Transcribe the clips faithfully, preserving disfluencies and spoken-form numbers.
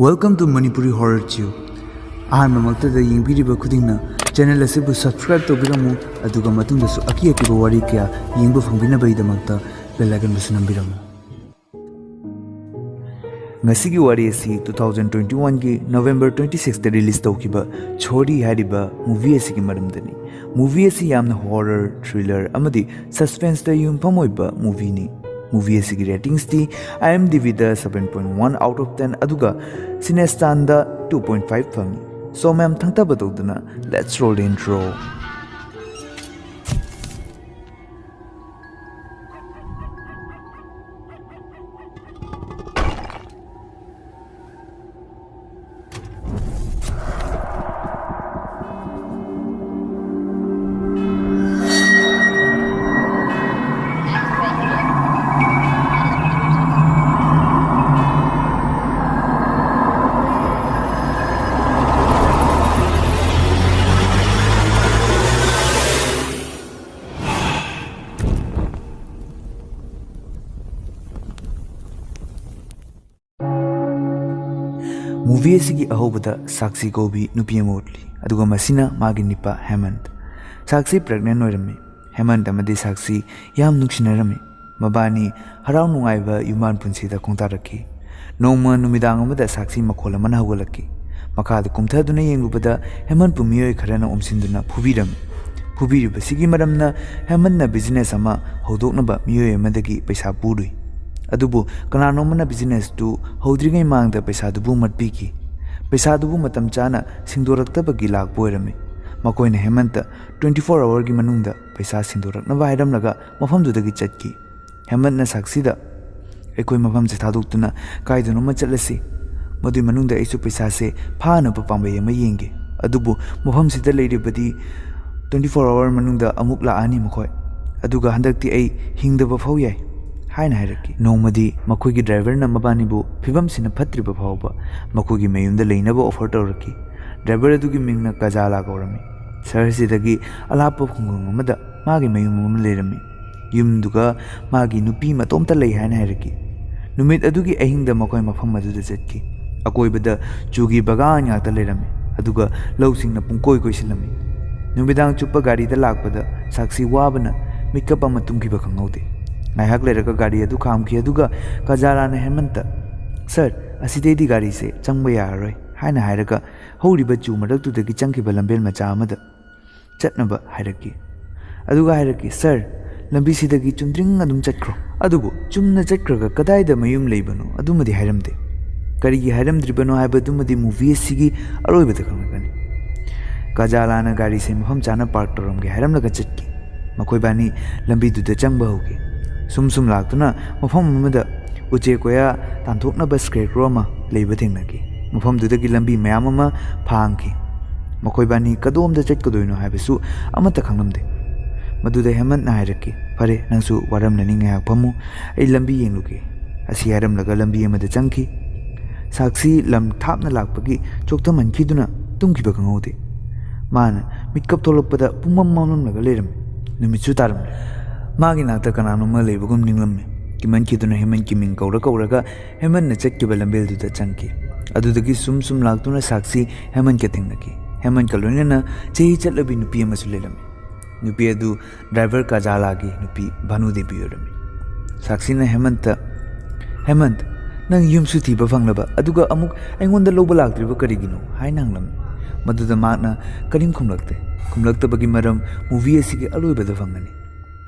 Welcome to Manipuri Horror Chew. ꯑꯍꯥꯟꯕꯃꯛꯇꯗ ꯌꯦꯡꯕꯤꯔꯤꯕ ꯈꯨꯗꯤꯡꯅ ꯆꯦꯅꯦꯜ ꯑꯁꯤꯕꯨ ꯁꯕꯁꯀ꯭ꯔꯥꯏꯕ ꯇꯧꯕꯤꯔꯝꯃꯨ, ꯑꯗꯨꯒ ꯃꯇꯨꯡꯗꯁꯨ ꯑꯀꯤ ꯑꯀꯤꯕ ꯋꯥꯔꯤ ꯀꯌꯥ ꯌꯦꯡꯕ ꯐꯪꯕꯤꯅꯕꯒꯤꯗꯃꯛꯇ ꯕꯦꯜ ꯑꯥꯏꯀꯟꯕꯨꯁꯨ ꯅꯝꯕꯤꯔꯝꯃꯨ꯫ ꯉꯁꯤꯒꯤ ꯋꯥꯔꯤ ꯑꯁꯤ ꯇꯨ ꯊꯥꯎꯖꯟ ꯇ꯭ꯋꯦꯟꯇꯤ ꯋꯥꯟꯒꯤ ꯅꯣꯕꯦꯝꯕꯔ ꯇ꯭ꯋꯦꯟꯇꯤ ꯁꯤꯛꯁꯇ ꯔꯤꯂꯤꯖ ꯇꯧꯈꯤꯕ ꯁꯣꯔꯤ ꯍꯥꯏꯔꯤꯕ ꯃꯨꯚꯤ ꯑꯁꯤꯒꯤ ꯃꯔꯝꯗꯅꯤ꯫ ꯃꯨꯚꯤ ꯑꯁꯤ ꯌꯥꯝꯅ ꯍꯣꯔꯔ, ꯊ꯭ꯔꯤꯂꯔ ꯑꯃꯗꯤ ꯁꯁꯄꯦꯟꯁꯇ ꯌꯨꯝꯐꯝ ꯑꯣꯏꯕ ꯃꯨꯚꯤꯅꯤ꯫ ꯃꯨꯚꯤ ꯑꯁꯤꯒꯤ ꯔꯦꯇꯤꯡꯁꯇꯤ IMDbꯗ seven point one out of ten, ꯑꯗꯨꯒ ꯁꯤꯅꯦꯁꯇꯥꯟꯗ two point five ꯐꯪꯉꯤ꯫ So ꯃꯌꯥꯝ ꯊꯪꯊꯕ ꯇꯧꯗꯅ, let's roll the intro꯫ Movie ꯑꯁꯤꯒꯤ ꯑꯍꯧꯕꯗ ꯁꯥꯛꯁꯤ ꯀꯧꯕꯤ ꯅꯨꯄꯤ ꯑꯃ ꯎꯠꯂꯤ, ꯑꯗꯨꯒ ꯃꯁꯤꯅ ꯃꯥꯒꯤ ꯅꯤꯄꯥ ꯍꯦꯃꯟꯠ꯫ ꯁꯥꯛꯁꯤ ꯄ꯭ꯔꯦꯒꯅꯦꯟ ꯑꯣꯏꯔꯝꯃꯤ꯫ ꯍꯦꯃꯟꯠ ꯑꯃꯗꯤ ꯁꯥꯛꯁꯤ ꯌꯥꯝ ꯅꯨꯡꯁꯤꯅꯔꯝꯃꯤ꯫ ꯃꯕꯥꯅꯤ ꯍꯔꯥꯎ ꯅꯨꯡꯉꯥꯏꯕ ꯌꯨꯝꯕꯥꯟ ꯄꯨꯟꯁꯤꯗ ꯈꯣꯡꯗꯥꯔꯛꯈꯤ꯫ ꯅꯣꯡꯃ ꯅꯨꯃꯤꯗꯥꯡ ꯑꯃꯗ ꯁꯥꯛꯁꯤ ꯃꯈꯣꯜ ꯑꯃꯅ ꯍꯧꯒꯠꯂꯛꯈꯤ꯫ ꯃꯈꯥꯗ ꯀꯨꯝꯊꯗꯨꯅ ꯌꯦꯡꯂꯨꯕꯗ ꯍꯦꯃꯟꯠꯄꯨ ꯃꯤꯑꯣꯏ ꯈꯔꯅ ꯑꯣꯝꯁꯤꯟꯗꯨꯅ ꯐꯨꯕꯤꯔꯝꯃꯤ꯫ ꯐꯨꯕꯤꯔꯤꯕꯁꯤꯒꯤ ꯃꯔꯝꯅ ꯍꯦꯃꯟꯠꯅ ꯕꯤꯖꯤꯅꯦꯁ ꯑꯃ ꯍꯧꯗꯣꯛꯅꯕ ꯃꯤꯑꯣꯏ ꯑꯃꯗꯒꯤ ꯄꯩꯁꯥ ꯄꯨꯔꯨꯏ꯫ ꯑꯗꯨꯕꯨ ꯀꯅꯥꯅꯣꯝꯃꯅ ꯕꯤꯖꯤꯅꯦꯁꯇꯨ ꯍꯧꯗ꯭ꯔꯤꯉꯩ ꯃꯃꯥꯡꯗ ꯄꯩꯁꯥꯗꯨꯕꯨ ꯃꯠꯄꯤꯈꯤ꯫ ꯄꯩꯁꯥꯗꯨꯕꯨ ꯃꯇꯝ ꯆꯥꯅ ꯁꯤꯡꯗꯣꯔꯛꯇꯕꯒꯤ ꯂꯥꯛꯄ ꯑꯣꯏꯔꯝꯃꯤ꯫ ꯃꯈꯣꯏꯅ ꯍꯦꯃꯟꯠꯇ twenty four hourꯒꯤ ꯃꯅꯨꯡꯗ ꯄꯩꯁꯥ ꯁꯤꯡꯗꯣꯔꯛꯅꯕ ꯍꯥꯏꯔꯝꯂꯒ ꯃꯐꯝꯗꯨꯗꯒꯤ ꯆꯠꯈꯤ꯫ ꯍꯦꯃꯟꯠꯅ ꯁꯥꯛꯁꯤꯗ, "ꯑꯩꯈꯣꯏ ꯃꯐꯝꯁꯦ ꯊꯥꯗꯣꯛꯇꯨꯅ ꯀꯥꯏꯗꯅꯣꯃ ꯆꯠꯂꯁꯤ꯫ ꯃꯗꯨꯏ ꯃꯅꯨꯡꯗ ꯑꯩꯁꯨ ꯄꯩꯁꯥꯁꯦ ꯐꯥꯅꯕ ꯄꯥꯝꯕꯩ ꯑꯃ ꯌꯦꯡꯒꯦ꯫ ꯑꯗꯨꯕꯨ ꯃꯐꯝꯁꯤꯗ ꯂꯩꯔꯤꯕꯗꯤ twenty four hour ꯃꯅꯨꯡꯗ ꯑꯃꯨꯛ ꯂꯥꯛꯑꯅꯤ ꯃꯈꯣꯏ꯫ ꯑꯗꯨꯒ ꯍꯟꯗꯛꯇꯤ ꯑꯩ ꯍꯤꯡꯗꯕ ꯐꯥꯎ ꯌꯥꯏ" ꯍꯥꯏꯅ ꯍꯥꯏꯔꯛꯈꯤ꯫ ꯅꯣꯡꯃꯗꯤ ꯃꯈꯣꯏꯒꯤ ꯗ꯭ꯔꯥꯏꯚꯔꯅ ꯃꯕꯥꯅꯤꯕꯨ ꯐꯤꯕꯝꯁꯤꯅ ꯐꯠꯇ꯭ꯔꯤꯕ ꯐꯥꯎꯕ ꯃꯈꯣꯏꯒꯤ ꯃꯌꯨꯝꯗ ꯂꯩꯅꯕ ꯑꯣꯐꯔ ꯇꯧꯔꯛꯈꯤ꯫ ꯗ꯭ꯔꯥꯏꯚꯔ ꯑꯗꯨꯒꯤ ꯃꯤꯡꯅ ꯀꯖꯥꯂꯥ ꯀꯧꯔꯝꯃꯤ꯫ ꯁꯍꯔꯁꯤꯗꯒꯤ ꯑꯂꯥꯞꯄ ꯈꯨꯡꯒꯪ ꯑꯃꯗ ꯃꯥꯒꯤ ꯃꯌꯨꯝ ꯑꯃ ꯂꯩꯔꯝꯃꯤ꯫ ꯌꯨꯝꯗꯨꯒ ꯃꯥꯒꯤ ꯅꯨꯄꯤ ꯃꯇꯣꯝꯇ ꯂꯩ ꯍꯥꯏꯅ ꯍꯥꯏꯔꯛꯈꯤ꯫ ꯅꯨꯃꯤꯠ ꯑꯗꯨꯒꯤ ꯑꯍꯤꯡꯗ ꯃꯈꯣꯏ ꯃꯐꯝ ꯑꯗꯨꯗ ꯆꯠꯈꯤ꯫ ꯑꯀꯣꯏꯕꯗ ꯆꯨꯒꯤ ꯕꯒꯥꯟ ꯉꯥꯛꯇ ꯂꯩꯔꯝꯃꯤ, ꯑꯗꯨꯒ ꯂꯧꯁꯤꯡꯅ ꯄꯨꯡꯀꯣꯏ ꯀꯣꯏꯁꯤꯜꯂꯝꯃꯤ꯫ ꯅꯨꯃꯤꯗꯥꯡ ꯆꯨꯞꯄ ꯒꯥꯔꯤꯗ ꯂꯥꯛꯄꯗ ꯁꯥꯛꯁꯤ ꯋꯥꯕꯅ ꯃꯤꯠꯀꯞ ꯑꯃ ꯇꯨꯝꯈꯤꯕ ꯈꯪꯍꯧꯗꯦ꯫ ꯉꯥꯏꯍꯥꯛ ꯂꯩꯔꯒ ꯒꯥꯔꯤ ꯑꯗꯨ ꯈꯥꯝꯈꯤ, ꯑꯗꯨꯒ ꯀꯖꯥꯂꯥꯅ ꯍꯦꯃꯟꯇ, "ꯁꯔ, ꯑꯁꯤꯗꯩꯗꯤ ꯒꯥꯔꯤꯁꯦ ꯆꯪꯕ ꯌꯥꯔꯔꯣꯏ" ꯍꯥꯏꯅ ꯍꯥꯏꯔꯒ ꯍꯧꯔꯤꯕ ꯆꯨ ꯃꯔꯛꯇꯨꯗꯒꯤ ꯆꯪꯈꯤꯕ ꯂꯝꯕꯦꯜ ꯃꯆꯥ ꯑꯃꯗ ꯆꯠꯅꯕ ꯍꯥꯏꯔꯛꯈꯤ꯫ ꯑꯗꯨꯒ ꯍꯥꯏꯔꯛꯈꯤ, "ꯁꯔ, ꯂꯝꯕꯤꯁꯤꯗꯒꯤ ꯆꯨꯝꯗ꯭ꯔꯤꯡ ꯑꯗꯨꯝ ꯆꯠꯈ꯭ꯔꯣ"꯫ ꯑꯗꯨꯕꯨ ꯆꯨꯝꯅ ꯆꯠꯈ꯭ꯔꯒ ꯀꯗꯥꯏꯗ ꯃꯌꯨꯝ ꯂꯩꯕꯅꯣ ꯑꯗꯨꯃꯗꯤ ꯍꯥꯏꯔꯝꯗꯦ꯫ ꯀꯔꯤꯒꯤ ꯍꯥꯏꯔꯝꯗ꯭ꯔꯤꯕꯅꯣ ꯍꯥꯏꯕꯗꯨꯃꯗꯤ movie ꯑꯁꯤꯒꯤ ꯑꯔꯣꯏꯕꯗ ꯈꯪꯂꯛꯀꯅꯤ꯫ ꯀꯖꯥꯂꯥꯅ ꯒꯥꯔꯤꯁꯦ ꯃꯐꯝ ꯆꯥꯅ park ꯇꯧꯔꯝꯒꯦ ꯍꯥꯏꯔꯝꯂꯒ ꯆꯠꯈꯤ꯫ ꯃꯈꯣꯏꯕꯥꯅꯤ ꯂꯝꯕꯤꯗꯨꯗ ꯆꯪꯕ ꯍꯧꯈꯤ꯫ ꯁꯨꯝ ꯁꯨꯝ ꯂꯥꯛꯇꯨꯅ ꯃꯐꯝ ꯑꯃꯗ ꯎꯆꯦꯛ ꯀꯣꯌꯥ ꯇꯥꯟꯊꯣꯛꯅꯕ scarecrow ꯑꯃ ꯂꯩꯕ ꯊꯦꯡꯅꯈꯤ꯫ ꯃꯐꯝꯗꯨꯗꯒꯤ ꯂꯝꯕꯤ ꯃꯌꯥꯝ ꯑꯃ ꯐꯥꯡꯈꯤ꯫ ꯃꯈꯣꯏꯕꯥꯅꯤ ꯀꯗꯣꯝꯗ ꯆꯠꯀꯗꯣꯏꯅꯣ ꯍꯥꯏꯕꯁꯨ ꯑꯃꯠꯇ ꯈꯪꯂꯝꯗꯦ꯫ ꯃꯗꯨꯗ ꯍꯦꯃꯟꯠꯅ ꯍꯥꯏꯔꯛꯈꯤ, "ꯐꯔꯦ, ꯅꯪꯁꯨ ꯋꯥꯔꯝꯂꯅꯤ, ꯉꯥꯏꯍꯥꯛ ꯐꯝꯃꯨ, ꯑꯩ ꯂꯝꯕꯤ ꯌꯦꯡꯂꯨꯒꯦ"꯫ ꯑꯁꯤ ꯍꯥꯏꯔꯝꯂꯒ ꯂꯝꯕꯤ ꯑꯃꯗ ꯆꯪꯈꯤ꯫ ꯁꯥꯛꯁꯤ ꯂꯝ ꯊꯥꯞꯅ ꯂꯥꯛꯄꯒꯤ ꯆꯣꯛꯊꯃꯟꯈꯤꯗꯨꯅ ꯇꯨꯝꯈꯤꯕ ꯈꯪꯍꯧꯗꯦ꯫ ꯃꯥꯅ ꯃꯤꯠꯀꯞ ꯊꯣꯛꯂꯛꯄꯗ ꯄꯨꯡꯃꯝ ꯃꯝꯂꯝꯂꯒ ꯂꯩꯔꯝꯃꯤ꯫ ꯅꯨꯃꯤꯠꯁꯨ ꯇꯥꯔꯝꯂꯦ꯫ ꯃꯥꯒꯤ ꯅꯥꯛꯇ ꯀꯅꯥꯅꯣꯝꯃ ꯂꯩꯕꯒꯨꯝ ꯅꯤꯡꯂꯝꯃꯤ꯫ ꯀꯤꯃꯟꯈꯤꯗꯨꯅ ꯍꯦꯃꯟꯠꯀꯤ ꯃꯤꯡ ꯀꯧꯔ ꯀꯧꯔꯒ ꯍꯦꯃꯟꯠꯅ ꯆꯠꯈꯤꯕ ꯂꯝꯕꯦꯜꯗꯨꯗ ꯆꯪꯈꯤ꯫ ꯑꯗꯨꯗꯒꯤ ꯁꯨꯝ ꯁꯨꯝ ꯂꯥꯛꯇꯨꯅ ꯁꯥꯛꯁꯤ ꯍꯦꯃꯟꯠꯀ ꯊꯦꯡꯅꯈꯤ꯫ ꯍꯦꯃꯟꯠꯀ ꯂꯣꯏꯅꯅ ꯆꯍꯤ ꯆꯠꯂꯕꯤ ꯅꯨꯄꯤ ꯑꯃꯁꯨ ꯂꯩꯔꯝꯃꯤ꯫ ꯅꯨꯄꯤ ꯑꯗꯨ driver ꯀꯖꯥꯂꯥꯒꯤ ꯅꯨꯄꯤ ꯚꯥꯅꯨ ꯗꯦꯕꯤ ꯑꯣꯏꯔꯝꯃꯤ꯫ ꯁꯥꯛꯁꯤꯅ ꯍꯦꯃꯟꯠꯇ, "ꯍꯦꯃꯟꯠ, ꯅꯪ ꯌꯨꯝꯁꯨ ꯊꯤꯕ ꯐꯪꯂꯕ, ꯑꯗꯨꯒ ꯑꯃꯨꯛ ꯑꯩꯉꯣꯟꯗ ꯂꯧꯕ ꯂꯥꯛꯇ꯭ꯔꯤꯕ ꯀꯔꯤꯒꯤꯅꯣ?" ꯍꯥꯏꯅ ꯍꯪꯂꯝꯃꯤ꯫ ꯃꯗꯨꯗ ꯃꯍꯥꯛꯅ ꯀꯔꯤꯝ ꯈꯨꯝꯂꯛꯇꯦ꯫ ꯈꯨꯝꯂꯛꯇꯕꯒꯤ ꯃꯔꯝ movie ꯑꯁꯤꯒꯤ ꯑꯂꯣꯏꯕꯗ ꯐꯪꯒꯅꯤ꯫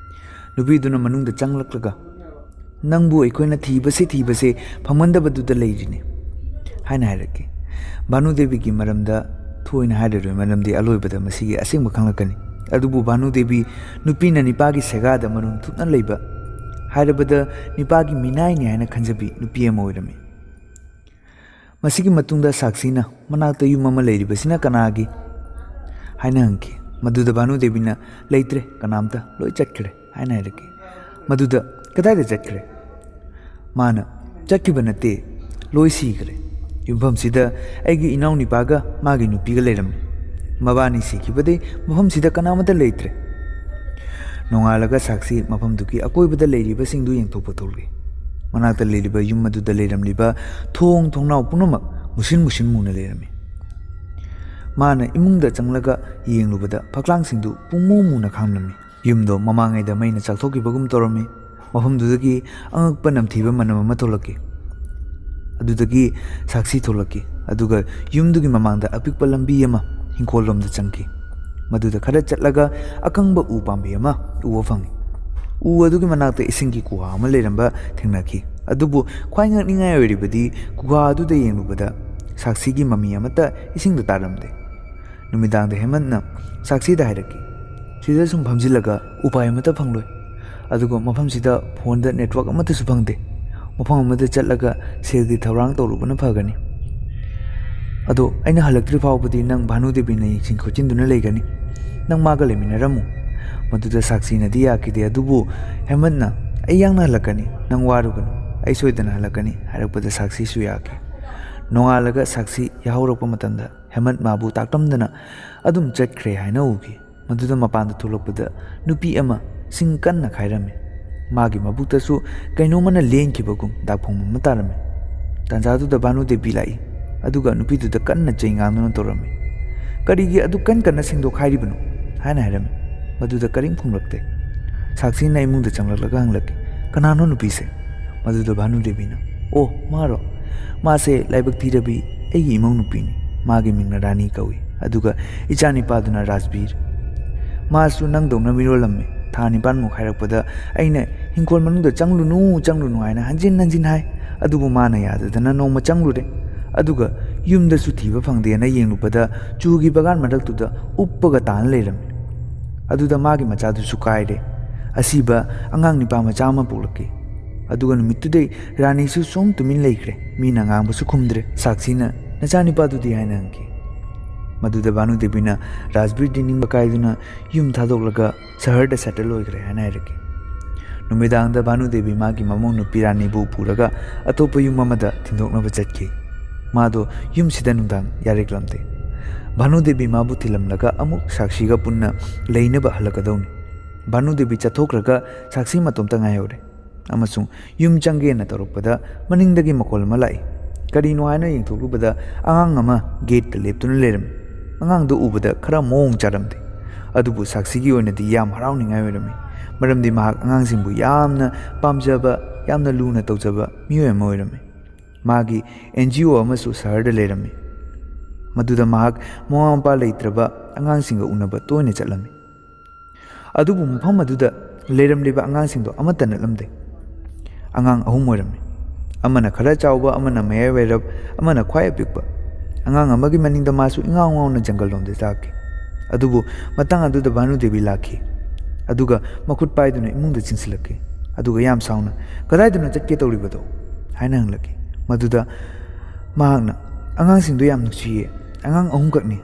ꯅꯨꯄꯤꯗꯨꯅ ꯃꯅꯨꯡꯗ ꯆꯪꯂꯛꯂꯒ, "ꯅꯪꯕꯨ ꯑꯩꯈꯣꯏꯅ ꯊꯤꯕꯁꯤ ꯊꯤꯕꯁꯤ ꯐꯪꯃꯟꯗꯕꯗꯨꯗ ꯂꯩꯔꯤꯅꯤ" ꯍꯥꯏꯅ ꯍꯥꯏꯔꯛꯈꯤ꯫ ꯚꯥꯅꯨ ꯗꯦꯕꯤꯒꯤ ꯃꯔꯝꯗ ꯊꯣꯏꯅ ꯍꯥꯏꯔꯔꯣꯏ, ꯃꯔꯝꯗꯤ ꯑꯂꯣꯏꯕꯗ ꯃꯁꯤꯒꯤ ꯑꯁꯦꯡꯕ ꯈꯪꯂꯛꯀꯅꯤ꯫ ꯑꯗꯨꯕꯨ ꯚꯥꯅꯨ ꯗꯦꯕꯤ ꯅꯨꯄꯤꯅ ꯅꯤꯄꯥꯒꯤ ꯁꯦꯒꯥꯗ ꯃꯔꯨꯝ ꯊꯨꯞꯅ ꯂꯩꯕ, ꯍꯥꯏꯔꯕꯗ ꯅꯤꯄꯥꯒꯤ ꯃꯤꯅꯥꯏꯅꯤ ꯍꯥꯏꯅ ꯈꯟꯖꯕꯤ ꯅꯨꯄꯤ ꯑꯃ ꯑꯣꯏꯔꯝꯃꯤ꯫ ꯃꯁꯤꯒꯤ ꯃꯇꯨꯡꯗ ꯁꯥꯛꯁꯤꯅ, "ꯃꯅꯥꯛꯇ ꯌꯨꯝ ꯑꯃ ꯂꯩꯔꯤꯕꯁꯤꯅ ꯀꯅꯥꯒꯤ?" ꯍꯥꯏꯅ ꯍꯪꯈꯤ꯫ ꯃꯗꯨꯗ ꯚꯥꯅꯨ ꯗꯦꯕꯤꯅ, "ꯂꯩꯇ꯭ꯔꯦ, ꯀꯅꯥꯝꯇ, ꯂꯣꯏ ꯆꯠꯈ꯭ꯔꯦ" ꯍꯥꯏꯅ ꯍꯥꯏꯔꯛꯈꯤ꯫ ꯃꯗꯨꯗ, "ꯀꯗꯥꯏꯗ ꯆꯠꯈ꯭ꯔꯦ?" ꯃꯥꯅ, "ꯆꯠꯈꯤꯕ ꯅꯠꯇꯦ, ꯂꯣꯏ ꯁꯤꯈ꯭ꯔꯦ꯫ ꯌꯨꯝꯐꯝꯁꯤꯗ ꯑꯩꯒꯤ ꯏꯅꯥꯎꯅꯤꯄꯥꯒ ꯃꯥꯒꯤ ꯅꯨꯄꯤꯒ ꯂꯩꯔꯝꯃꯤ꯫ ꯃꯕꯥꯅꯤ ꯁꯤꯈꯤꯕꯗꯩ ꯃꯐꯝꯁꯤꯗ ꯀꯅꯥꯃꯠꯇ ꯂꯩꯇ꯭ꯔꯦ"꯫ ꯅꯣꯡꯉꯥꯜꯂꯒ ꯁꯥꯛꯁꯤ ꯃꯐꯝꯗꯨꯒꯤ ꯑꯀꯣꯏꯕꯗ ꯂꯩꯔꯤꯕꯁꯤꯡꯗꯨ ꯌꯦꯡꯊꯣꯛꯄ ꯊꯣꯛꯂꯛꯏ꯫ ꯃꯅꯥꯛꯇ ꯂꯩꯔꯤꯕ ꯌꯨꯝ ꯑꯗꯨꯗ ꯂꯩꯔꯝꯂꯤꯕ ꯊꯣꯡ ꯊꯣꯡꯅꯥꯎ ꯄꯨꯝꯅꯃꯛ ꯃꯨꯁꯤꯟ ꯃꯨꯁꯤꯟ ꯃꯨꯅ ꯂꯩꯔꯝꯃꯤ꯫ ꯃꯥꯅ ꯏꯃꯨꯡꯗ ꯆꯪꯂꯒ ꯌꯦꯡꯂꯨꯕꯗ ꯐꯛꯂꯥꯡꯁꯤꯡꯗꯨ ꯄꯨꯡꯃꯨ ꯃꯨꯅ ꯈꯥꯝꯂꯝꯃꯤ꯫ ꯌꯨꯝꯗꯣ ꯃꯃꯥꯡꯉꯩꯗ ꯃꯩꯅ ꯆꯥꯛꯊꯣꯛꯈꯤꯕꯒꯨꯝ ꯇꯧꯔꯝꯃꯤ꯫ ꯃꯐꯝꯗꯨꯗꯒꯤ ꯑꯉꯛꯄ ꯅꯝꯊꯤꯕ ꯃꯅꯝ ꯑꯃ ꯊꯣꯛꯂꯛꯈꯤ꯫ ꯑꯗꯨꯗꯒꯤ ꯁꯥꯛꯁꯤ ꯊꯣꯛꯂꯛꯈꯤ, ꯑꯗꯨꯒ ꯌꯨꯝꯗꯨꯒꯤ ꯃꯃꯥꯡꯗ ꯑꯄꯤꯛꯄ ꯂꯝꯕꯤ ꯑꯃ ꯍꯤꯡꯈꯣꯜꯂꯣꯝꯗ ꯆꯪꯈꯤ꯫ ꯃꯗꯨꯗ ꯈꯔ ꯆꯠꯂꯒ ꯑꯀꯪꯕ ꯎ ꯄꯥꯝꯕꯤ ꯑꯃ ꯎꯕ ꯐꯪꯉꯤ꯫ ꯎ ꯑꯗꯨꯒꯤ ꯃꯅꯥꯛꯇ ꯏꯁꯤꯡꯒꯤ ꯒꯨꯍꯥ ꯑꯃ ꯂꯩꯔꯝꯕ ꯊꯦꯡꯅꯈꯤ꯫ ꯑꯗꯨꯕꯨ ꯈ꯭ꯋꯥꯏ ꯉꯛꯅꯤꯡꯉꯥꯏ ꯑꯣꯏꯔꯤꯕꯗꯤ, ꯒꯨꯍꯥ ꯑꯗꯨꯗ ꯌꯦꯡꯂꯨꯕꯗ ꯁꯥꯛꯁꯤꯒꯤ ꯃꯃꯤ ꯑꯃꯠꯇ ꯏꯁꯤꯡꯗ ꯇꯥꯔꯝꯗꯦ꯫ ꯅꯨꯃꯤꯗꯥꯡꯗ ꯍꯦꯃꯟꯅ ꯁꯥꯛꯁꯤꯗ ꯍꯥꯏꯔꯛꯈꯤ, "ꯁꯤꯗ ꯁꯨꯝ ꯐꯝꯖꯤꯜꯂꯒ ꯎꯄꯥꯏ ꯑꯃꯠꯇ ꯐꯪꯂꯣꯏ꯫ ꯑꯗꯨꯒ ꯃꯐꯝꯁꯤꯗ ꯐꯣꯟꯗ ꯅꯦꯠꯋꯥꯛ ꯑꯃꯠꯇꯁꯨ ꯐꯪꯗꯦ꯫ ꯃꯐꯝ ꯑꯃꯗ ꯆꯠꯂꯒ ꯁꯦꯜꯒꯤ ꯊꯧꯔꯥꯡ ꯇꯧꯔꯨꯕꯅ ꯐꯒꯅꯤ꯫ ꯑꯗꯣ ꯑꯩꯅ ꯍꯜꯂꯛꯇ꯭ꯔꯤ ꯐꯥꯎꯕꯗꯤ ꯅꯪ ꯚꯥꯅꯨ ꯗꯦꯕꯤꯅ ꯌꯦꯡꯁꯤꯟ ꯈꯣꯠꯆꯤꯟꯗꯨꯅ ꯂꯩꯒꯅꯤ꯫ ꯅꯪ ꯃꯥꯒ ꯂꯩꯃꯤꯟꯅꯔꯝꯃꯨ꯫" ꯃꯗꯨꯗ ꯁꯥꯛꯁꯤꯅꯗꯤ ꯌꯥꯈꯤꯗꯦ, ꯑꯗꯨꯕꯨ ꯍꯦꯃꯟꯅ, "ꯑꯩ ꯌꯥꯡꯅ ꯍꯜꯂꯛꯀꯅꯤ, ꯅꯪ ꯋꯥꯔꯨꯒꯅꯨ, ꯑꯩ ꯁꯣꯏꯗꯅ ꯍꯜꯂꯛꯀꯅꯤ" ꯍꯥꯏꯔꯛꯄꯗ ꯁꯥꯛꯁꯤꯁꯨ ꯌꯥꯈꯤ꯫ ꯅꯣꯡꯉꯥꯜꯂꯒ ꯁꯥꯛꯁꯤ ꯌꯥꯍꯧꯔꯛꯄ ꯃꯇꯝꯗ ꯍꯦꯃꯟ ꯃꯥꯕꯨ ꯇꯥꯛꯂꯝꯗꯅ ꯑꯗꯨꯝ ꯆꯠꯈ꯭ꯔꯦ ꯍꯥꯏꯅ ꯎꯈꯤ꯫ ꯃꯗꯨꯗ ꯃꯄꯥꯟꯗ ꯊꯣꯛꯂꯛꯄꯗ ꯅꯨꯄꯤ ꯑꯃ ꯁꯤꯡ ꯀꯟꯅ ꯈꯥꯏꯔꯝꯃꯤ꯫ ꯃꯥꯒꯤ ꯃꯕꯨꯛꯇꯁꯨ ꯀꯩꯅꯣꯝꯃꯅ ꯂꯦꯟꯈꯤꯕꯒꯨꯝ ꯗꯥꯛꯐꯝ ꯑꯃ ꯇꯥꯔꯝꯃꯤ꯫ ꯇꯥꯟꯖꯥꯗꯨꯗ ꯚꯥꯅꯨ ꯗꯦꯕꯤ ꯂꯥꯛꯏ, ꯑꯗꯨꯒ ꯅꯨꯄꯤꯗꯨꯗ ꯀꯟꯅ ꯆꯩ ꯉꯥꯡꯗꯨꯅ ꯇꯧꯔꯝꯃꯤ꯫ "ꯀꯔꯤꯒꯤ ꯑꯗꯨ ꯀꯟ ꯀꯟꯅ ꯁꯦꯡꯗꯣꯛꯈꯥꯏꯔꯤꯕꯅꯣ?" ꯍꯥꯏꯅ ꯍꯥꯏꯔꯝꯃꯤ꯫ ꯃꯗꯨꯗ ꯀꯔꯤꯝ ꯈꯨꯝꯂꯛꯇꯦ꯫ ꯁꯥꯛꯁꯤꯅ ꯏꯃꯨꯡꯗ ꯆꯪꯂꯛꯂꯒ ꯍꯪꯂꯛꯈꯤ, "ꯀꯅꯥꯅꯣ ꯅꯨꯄꯤꯁꯦ?" ꯃꯗꯨꯗ ꯚꯥꯅꯨ ꯗꯦꯕꯤꯅ, "ꯑꯣ, ꯃꯥꯔꯣ? ꯃꯥꯁꯦ ꯂꯥꯏꯕꯛ ꯊꯤꯔꯕꯤ ꯑꯩꯒꯤ ꯏꯃꯧ ꯅꯨꯄꯤꯅꯤ꯫ ꯃꯥꯒꯤ ꯃꯤꯡꯅ ꯔꯥꯅꯤ ꯀꯧꯏ, ꯑꯗꯨꯒ ꯏꯆꯥꯅꯤꯄꯥꯗꯨꯅ ꯔꯥꯖꯕꯤꯔ꯫ ꯃꯥꯁꯨ ꯅꯪꯗꯧꯅ ꯃꯤꯔꯣꯜꯂꯝꯃꯤ꯫ ꯊꯥ ꯅꯤꯄꯥꯟꯃꯨꯛ ꯍꯥꯏꯔꯛꯄꯗ ꯑꯩꯅ ꯍꯤꯡꯈꯣꯜ ꯃꯅꯨꯡꯗ ꯆꯪꯂꯨꯅꯨ, ꯆꯪꯂꯨꯅꯨ ꯍꯥꯏꯅ ꯍꯟꯖꯤꯟ ꯍꯟꯖꯤꯟ ꯍꯥꯏ꯫ ꯑꯗꯨꯕꯨ ꯃꯥꯅ ꯌꯥꯗꯗꯅ ꯅꯣꯡꯃ ꯆꯪꯂꯨꯔꯦ꯫ ꯑꯗꯨꯒ ꯌꯨꯝꯗꯁꯨ ꯊꯤꯕ ꯐꯪꯗꯦꯅ ꯌꯦꯡꯂꯨꯕꯗ ꯆꯨꯒꯤ ꯕꯒꯥꯟ ꯃꯔꯛꯇꯨꯗ ꯎꯞꯄꯒ ꯇꯥꯅ ꯂꯩꯔꯝꯃꯤ꯫ ꯑꯗꯨꯗ ꯃꯥꯒꯤ ꯃꯆꯥꯗꯨꯁꯨ ꯀꯥꯏꯔꯦ꯫ ꯑꯁꯤꯕ ꯑꯉꯥꯡ ꯅꯤꯄꯥ ꯃꯆꯥ ꯑꯃ ꯄꯣꯛꯂꯛꯈꯤ꯫ ꯑꯗꯨꯒ ꯅꯨꯃꯤꯠꯇꯨꯗꯩ ꯔꯥꯅꯤꯁꯨ ꯁꯨꯝ ꯇꯨꯃꯤꯟ ꯂꯩꯈ꯭ꯔꯦ꯫ ꯃꯤꯅ ꯉꯥꯡꯕꯁꯨ ꯈꯨꯝꯗ꯭ꯔꯦ꯫" ꯁꯥꯛꯁꯤꯅ, "ꯅꯆꯥꯅꯤꯄꯥꯗꯨꯗꯤ?" ꯍꯥꯏꯅ ꯍꯪꯈꯤ꯫ ꯃꯗꯨꯗ ꯚꯥꯅꯨ ꯗꯦꯕꯤꯅ ꯔꯥꯖꯕꯤꯔꯗꯤ ꯅꯤꯡꯕ ꯀꯥꯏꯗꯨꯅ ꯌꯨꯝ ꯊꯥꯗꯣꯛꯂꯒ ꯁꯍꯔꯗ ꯁꯦꯇꯜ ꯑꯣꯏꯈ꯭ꯔꯦ ꯍꯥꯏꯅ ꯍꯥꯏꯔꯛꯈꯤ꯫ ꯅꯨꯃꯤꯗꯥꯡꯗ ꯚꯥꯅꯨ ꯗꯦꯕꯤ ꯃꯥꯒꯤ ꯃꯃꯧ ꯅꯨꯄꯤ ꯔꯥꯅꯤꯕꯨ ꯄꯨꯔꯒ ꯑꯇꯣꯞꯄ ꯌꯨꯝ ꯑꯃꯗ ꯊꯤꯟꯗꯣꯛꯅꯕ ꯆꯠꯈꯤ꯫ ꯃꯥꯗꯣ ꯌꯨꯝꯁꯤꯗ ꯅꯨꯡꯗꯥꯡ ꯌꯥꯔꯦꯛꯂꯝꯗꯦ꯫ ꯚꯥꯅꯨ ꯗꯦꯕꯤ ꯃꯥꯕꯨ ꯊꯤꯜꯂꯝꯂꯒ ꯑꯃꯨꯛ ꯁꯥꯛꯁꯤꯒ ꯄꯨꯟꯅ ꯂꯩꯅꯕ ꯍꯜꯂꯛꯀꯗꯧꯅꯤ꯫ ꯚꯥꯅꯨ ꯗꯦꯕꯤ ꯆꯠꯊꯣꯛꯈ꯭ꯔꯒ ꯁꯥꯛꯁꯤ ꯃꯇꯣꯝꯇ ꯉꯥꯏꯍꯧꯔꯦ꯫ ꯑꯃꯁꯨꯡ ꯌꯨꯝ ꯆꯪꯒꯦꯅ ꯇꯧꯔꯛꯄꯗ ꯃꯅꯤꯡꯗꯒꯤ ꯃꯈꯣꯜ ꯑꯃ ꯂꯥꯛꯏ꯫ ꯀꯔꯤꯅꯣ ꯍꯥꯏꯅ ꯌꯦꯡꯊꯣꯛꯂꯨꯕꯗ ꯑꯉꯥꯡ ꯑꯃ ꯒꯦꯠꯇ ꯂꯦꯞꯇꯨꯅ ꯂꯩꯔꯝꯃꯤ꯫ ꯑꯉꯥꯡꯗꯨ ꯎꯕꯗ ꯈꯔ ꯃꯑꯣꯡ ꯆꯥꯔꯝꯗꯦ꯫ ꯑꯗꯨꯕꯨ ꯁꯥꯛꯁꯤꯒꯤ ꯑꯣꯏꯅꯗꯤ ꯌꯥꯝ ꯍꯔꯥꯎꯅꯤꯡꯉꯥꯏ ꯑꯣꯏꯔꯝꯃꯤ, ꯃꯔꯝꯗꯤ ꯃꯍꯥꯛ ꯑꯉꯥꯡꯁꯤꯡꯕꯨ ꯌꯥꯝꯅ ꯄꯥꯝꯖꯕ, ꯌꯥꯝꯅ ꯂꯨꯅ ꯇꯧꯖꯕ ꯃꯤꯑꯣꯏ ꯑꯃ ꯑꯣꯏꯔꯝꯃꯤ꯫ ꯃꯥꯒꯤ ꯑꯦꯟ ꯖꯤ ꯑꯣ ꯑꯃꯁꯨ ꯁꯍꯔꯗ ꯂꯩꯔꯝꯃꯤ, ꯃꯗꯨꯗ ꯃꯍꯥꯛ ꯃꯃꯥ ꯃꯄꯥ ꯂꯩꯇ꯭ꯔꯕ ꯑꯉꯥꯡꯁꯤꯡꯒ ꯎꯅꯕ ꯇꯣꯏꯅ ꯆꯠꯂꯝꯃꯤ꯫ ꯑꯗꯨꯕꯨ ꯃꯐꯝ ꯑꯗꯨꯗ ꯂꯩꯔꯝꯂꯤꯕ ꯑꯉꯥꯡꯁꯤꯡꯗꯣ ꯑꯃꯠꯇ ꯅꯠꯂꯝꯗꯦ꯫ ꯑꯉꯥꯡ ꯑꯍꯨꯝ ꯑꯣꯏꯔꯝꯃꯤ꯫ ꯑꯃꯅ ꯈꯔ ꯆꯥꯎꯕ, ꯑꯃꯅ ꯃꯌꯥꯏ ꯑꯣꯏꯔꯞ, ꯑꯃꯅ ꯈ꯭ꯋꯥꯏ ꯑꯄꯤꯛꯄ꯫ ꯑꯉꯥꯡ ꯑꯃꯒꯤ ꯃꯅꯤꯡꯗ ꯃꯥꯁꯨ ꯏꯉꯥꯎ ꯉꯥꯎꯅ ꯖꯪꯒꯜ ꯂꯣꯝꯗ ꯆꯥꯛꯈꯤ꯫ ꯑꯗꯨꯕꯨ ꯃꯇꯥꯡ ꯑꯗꯨꯗ ꯚꯥꯅꯨ ꯗꯦꯕꯤ ꯂꯥꯛꯈꯤ꯫ ꯑꯗꯨꯒ ꯃꯈꯨꯠ ꯄꯥꯏꯗꯨꯅ ꯏꯃꯨꯡꯗ ꯆꯤꯡꯁꯤꯜꯂꯛꯈꯤ꯫ ꯑꯗꯨꯒ ꯌꯥꯝ ꯁꯥꯎꯅ, "ꯀꯗꯥꯏꯗꯅꯣ ꯆꯠꯀꯦ ꯇꯧꯔꯤꯕꯗꯣ?" ꯍꯥꯏꯅ ꯍꯪꯂꯛꯈꯤ꯫ ꯃꯗꯨꯗ ꯃꯍꯥꯛꯅ, "ꯑꯉꯥꯡꯁꯤꯡꯗꯣ ꯌꯥꯝ ꯅꯨꯡꯁꯤꯌꯦ, ꯑꯉꯥꯡ ꯑꯍꯨꯝꯈꯛꯅꯤ"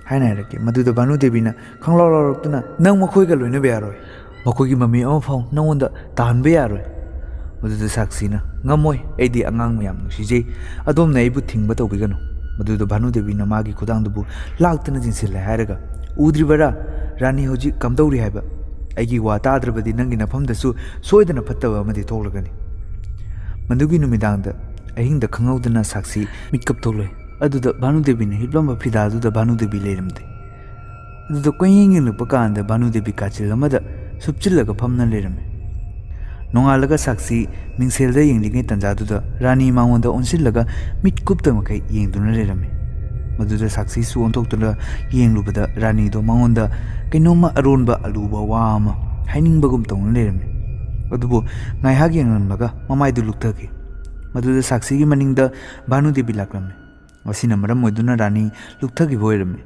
ꯍꯥꯏꯅ ꯍꯥꯏꯔꯛꯈꯤ꯫ ꯃꯗꯨꯗ ꯚꯥꯅꯨ ꯗꯦꯕꯤꯅ ꯈꯪꯂꯥꯎ ꯂꯥꯎꯔꯛꯇꯨꯅ, "ꯅꯪ ꯃꯈꯣꯏꯒ ꯂꯣꯏꯅꯕ ꯌꯥꯔꯣꯏ꯫ ꯃꯈꯣꯏꯒꯤ ꯃꯃꯤ ꯑꯃꯐꯥꯎ ꯅꯉꯣꯟꯗ ꯇꯥꯍꯟꯕ ꯌꯥꯔꯣꯏ"꯫ ꯃꯗꯨꯗ ꯁꯥꯛꯁꯤꯅ, "ꯉꯝꯃꯣꯏ, ꯑꯩꯗꯤ ꯑꯉꯥꯡ ꯃꯌꯥꯝ ꯅꯨꯡꯁꯤꯖꯩ, ꯑꯗꯣꯝꯅ ꯑꯩꯕꯨ ꯊꯤꯡꯕ ꯇꯧꯕꯤꯒꯅꯨ"꯫ ꯃꯗꯨꯗ ꯚꯥꯅꯨ ꯗꯦꯕꯤꯅ ꯃꯥꯒꯤ ꯈꯨꯗꯥꯡꯗꯨꯕꯨ ꯂꯥꯛꯇꯨꯅ ꯆꯤꯡꯁꯤꯜꯂꯦ ꯍꯥꯏꯔꯒ, "ꯎꯗ꯭ꯔꯤꯕꯔꯥ? ꯔꯥꯅꯤ ꯍꯧꯖꯤꯛ ꯀꯝꯗꯧꯔꯤ ꯍꯥꯏꯕ? ꯑꯩꯒꯤ ꯋꯥ ꯇꯥꯗ꯭ꯔꯕꯗꯤ ꯅꯪꯒꯤ ꯅꯐꯝꯗꯁꯨ ꯁꯣꯏꯗꯅ ꯐꯠꯇꯕ ꯑꯃꯗꯤ ꯊꯣꯛꯂꯒꯅꯤ"꯫ ꯃꯗꯨꯒꯤ ꯅꯨꯃꯤꯗꯥꯡꯗ ꯑꯍꯤꯡꯗ ꯈꯪꯍꯧꯗꯅ ꯁꯥꯛꯁꯤ ꯃꯤꯠꯀꯞ ꯊꯣꯛꯂꯛꯏ꯫ ꯑꯗꯨꯗ ꯚꯥꯅꯨ ꯗꯦꯕꯤꯅ ꯍꯤꯞꯂꯝꯕ ꯐꯤꯗꯥꯗꯨꯗ ꯚꯥꯅꯨ ꯗꯦꯕꯤ ꯂꯩꯔꯝꯗꯦ꯫ ꯑꯗꯨꯗ ꯀꯣꯏꯌꯦꯡ ꯌꯦꯡꯂꯛꯄ ꯀꯥꯟꯗ ꯚꯥꯅꯨ ꯗꯦꯕꯤ ꯀꯥꯆꯤꯜ ꯑꯃꯗ ꯁꯨꯞꯆꯤꯜꯂꯒ ꯐꯝꯅ ꯂꯩꯔꯝꯃꯤ꯫ ꯅꯣꯡꯉꯥꯜꯂꯒ ꯁꯥꯛꯁꯤ ꯃꯤꯡꯁꯦꯜꯗ ꯌꯦꯡꯂꯤꯉꯩ ꯇꯥꯟꯖꯥꯗꯨꯗ ꯔꯥꯅꯤ ꯃꯉꯣꯟꯗ ꯑꯣꯟꯁꯤꯜꯂꯒ ꯃꯤꯠ ꯀꯨꯞꯇ ꯃꯈꯩ ꯌꯦꯡꯗꯨꯅ ꯂꯩꯔꯝꯃꯤ꯫ ꯃꯗꯨꯗ ꯁꯥꯛꯁꯤꯁꯨ ꯑꯣꯟꯊꯣꯛꯇꯨꯅ ꯌꯦꯡꯂꯨꯕꯗ ꯔꯥꯅꯤꯗꯣ ꯃꯉꯣꯟꯗ ꯀꯩꯅꯣꯝꯃ ꯑꯔꯣꯟꯕ ꯑꯂꯨꯕ ꯋꯥ ꯑꯃ ꯍꯥꯏꯅꯤꯡꯕꯒꯨꯝ ꯇꯧꯅ ꯂꯩꯔꯝꯃꯤ꯫ ꯑꯗꯨꯕꯨ ꯉꯥꯏꯍꯥꯛ ꯌꯦꯡꯂꯝꯂꯒ ꯃꯃꯥꯏꯗꯨ ꯂꯨꯞꯊꯈꯤ꯫ ꯃꯗꯨꯗ ꯁꯥꯛꯁꯤꯒꯤ ꯃꯅꯤꯡꯗ ꯚꯥꯅꯨ ꯗꯦꯕꯤ ꯂꯥꯛꯂꯝꯃꯤ꯫ ꯃꯁꯤꯅ ꯃꯔꯝ ꯑꯣꯏꯗꯨꯅ ꯔꯥꯅꯤ ꯂꯨꯞꯊꯈꯤꯕ ꯑꯣꯏꯔꯝꯃꯤ꯫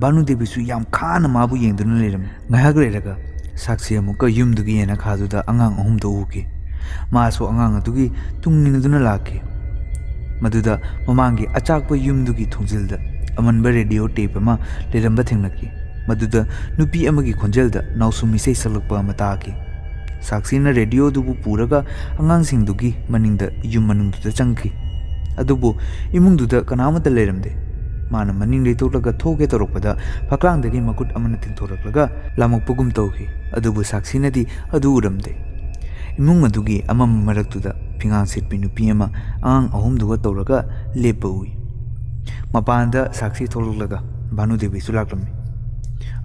ꯚꯥꯅꯨ ꯗꯦꯕꯤꯁꯨ ꯌꯥꯝ ꯈꯥꯅ ꯃꯥꯕꯨ ꯌꯦꯡꯗꯨꯅ ꯂꯩꯔꯝꯃꯤ꯫ ꯉꯥꯏꯍꯥꯛ ꯂꯩꯔꯒ ꯁꯥꯛꯁꯤ ꯑꯃꯨꯛꯀ ꯌꯨꯝꯗꯨꯒꯤ ꯌꯦꯅꯈꯥꯗꯨꯗ ꯑꯉꯥꯡ ꯑꯍꯨꯝꯗꯨ ꯎꯈꯤ꯫ ꯃꯥꯁꯨ ꯑꯉꯥꯡ ꯑꯗꯨꯒꯤ ꯇꯨꯡ ꯏꯟꯅꯗꯨꯅ ꯂꯥꯛꯈꯤ꯫ ꯃꯗꯨꯗ ꯃꯃꯥꯡꯒꯤ ꯑꯆꯥꯛꯄ ꯌꯨꯝꯗꯨꯒꯤ ꯊꯣꯡꯖꯤꯜꯗ ꯑꯃꯟꯕ ꯔꯦꯗꯤꯑꯣ ꯇꯦꯞ ꯑꯃ ꯂꯩꯔꯝꯕ ꯊꯦꯡꯅꯈꯤ꯫ ꯃꯗꯨꯗ ꯅꯨꯄꯤ ꯑꯃꯒꯤ ꯈꯣꯟꯖꯦꯜꯗ ꯅꯥꯎꯁꯨꯝ ꯏꯁꯩ ꯁꯛꯂꯛꯄ ꯑꯃ ꯇꯥꯈꯤ꯫ ꯁꯥꯛꯁꯤꯅ ꯔꯦꯗꯤꯑꯣꯗꯨꯕꯨ ꯄꯨꯔꯒ ꯑꯉꯥꯡꯁꯤꯡꯗꯨꯒꯤ ꯃꯅꯤꯡꯗ ꯌꯨꯝ ꯃꯅꯨꯡꯗꯨꯗ ꯆꯪꯈꯤ꯫ ꯑꯗꯨꯕꯨ ꯏꯃꯨꯡꯗꯨꯗ ꯀꯅꯥꯃꯠꯇ ꯂꯩꯔꯝꯗꯦ꯫ ꯃꯥꯅ ꯃꯅꯤꯡ ꯂꯩꯊꯣꯛꯂꯒ ꯊꯣꯛꯀꯦ ꯇꯧꯔꯛꯄꯗ ꯐꯛꯂꯥꯡꯗꯒꯤ ꯃꯈꯨꯠ ꯑꯃꯅ ꯇꯤꯡꯊꯣꯔꯛꯂꯒ ꯂꯥꯃꯛꯄꯒꯨꯝ ꯇꯧꯈꯤ꯫ ꯑꯗꯨꯕꯨ ꯁꯥꯛꯁꯤꯅꯗꯤ ꯑꯗꯨ ꯎꯔꯝꯗꯦ꯫ ꯏꯃꯨꯡ ꯑꯗꯨꯒꯤ ꯑꯃꯝꯕ ꯃꯔꯛꯇꯨꯗ ꯐꯤꯉꯥꯡ ꯁꯦꯠꯄꯤ ꯅꯨꯄꯤ ꯑꯃ ꯑꯉꯥꯡ ꯑꯍꯨꯝꯗꯨꯒ ꯇꯧꯔꯒ ꯂꯦꯞꯄ ꯎꯏ꯫ ꯃꯄꯥꯟꯗ ꯁꯥꯛꯁꯤ ꯊꯣꯛꯂꯛꯂꯒ ꯚꯥꯅꯨꯗꯦꯕꯤꯁꯨ ꯂꯥꯛꯂꯝꯃꯤ꯫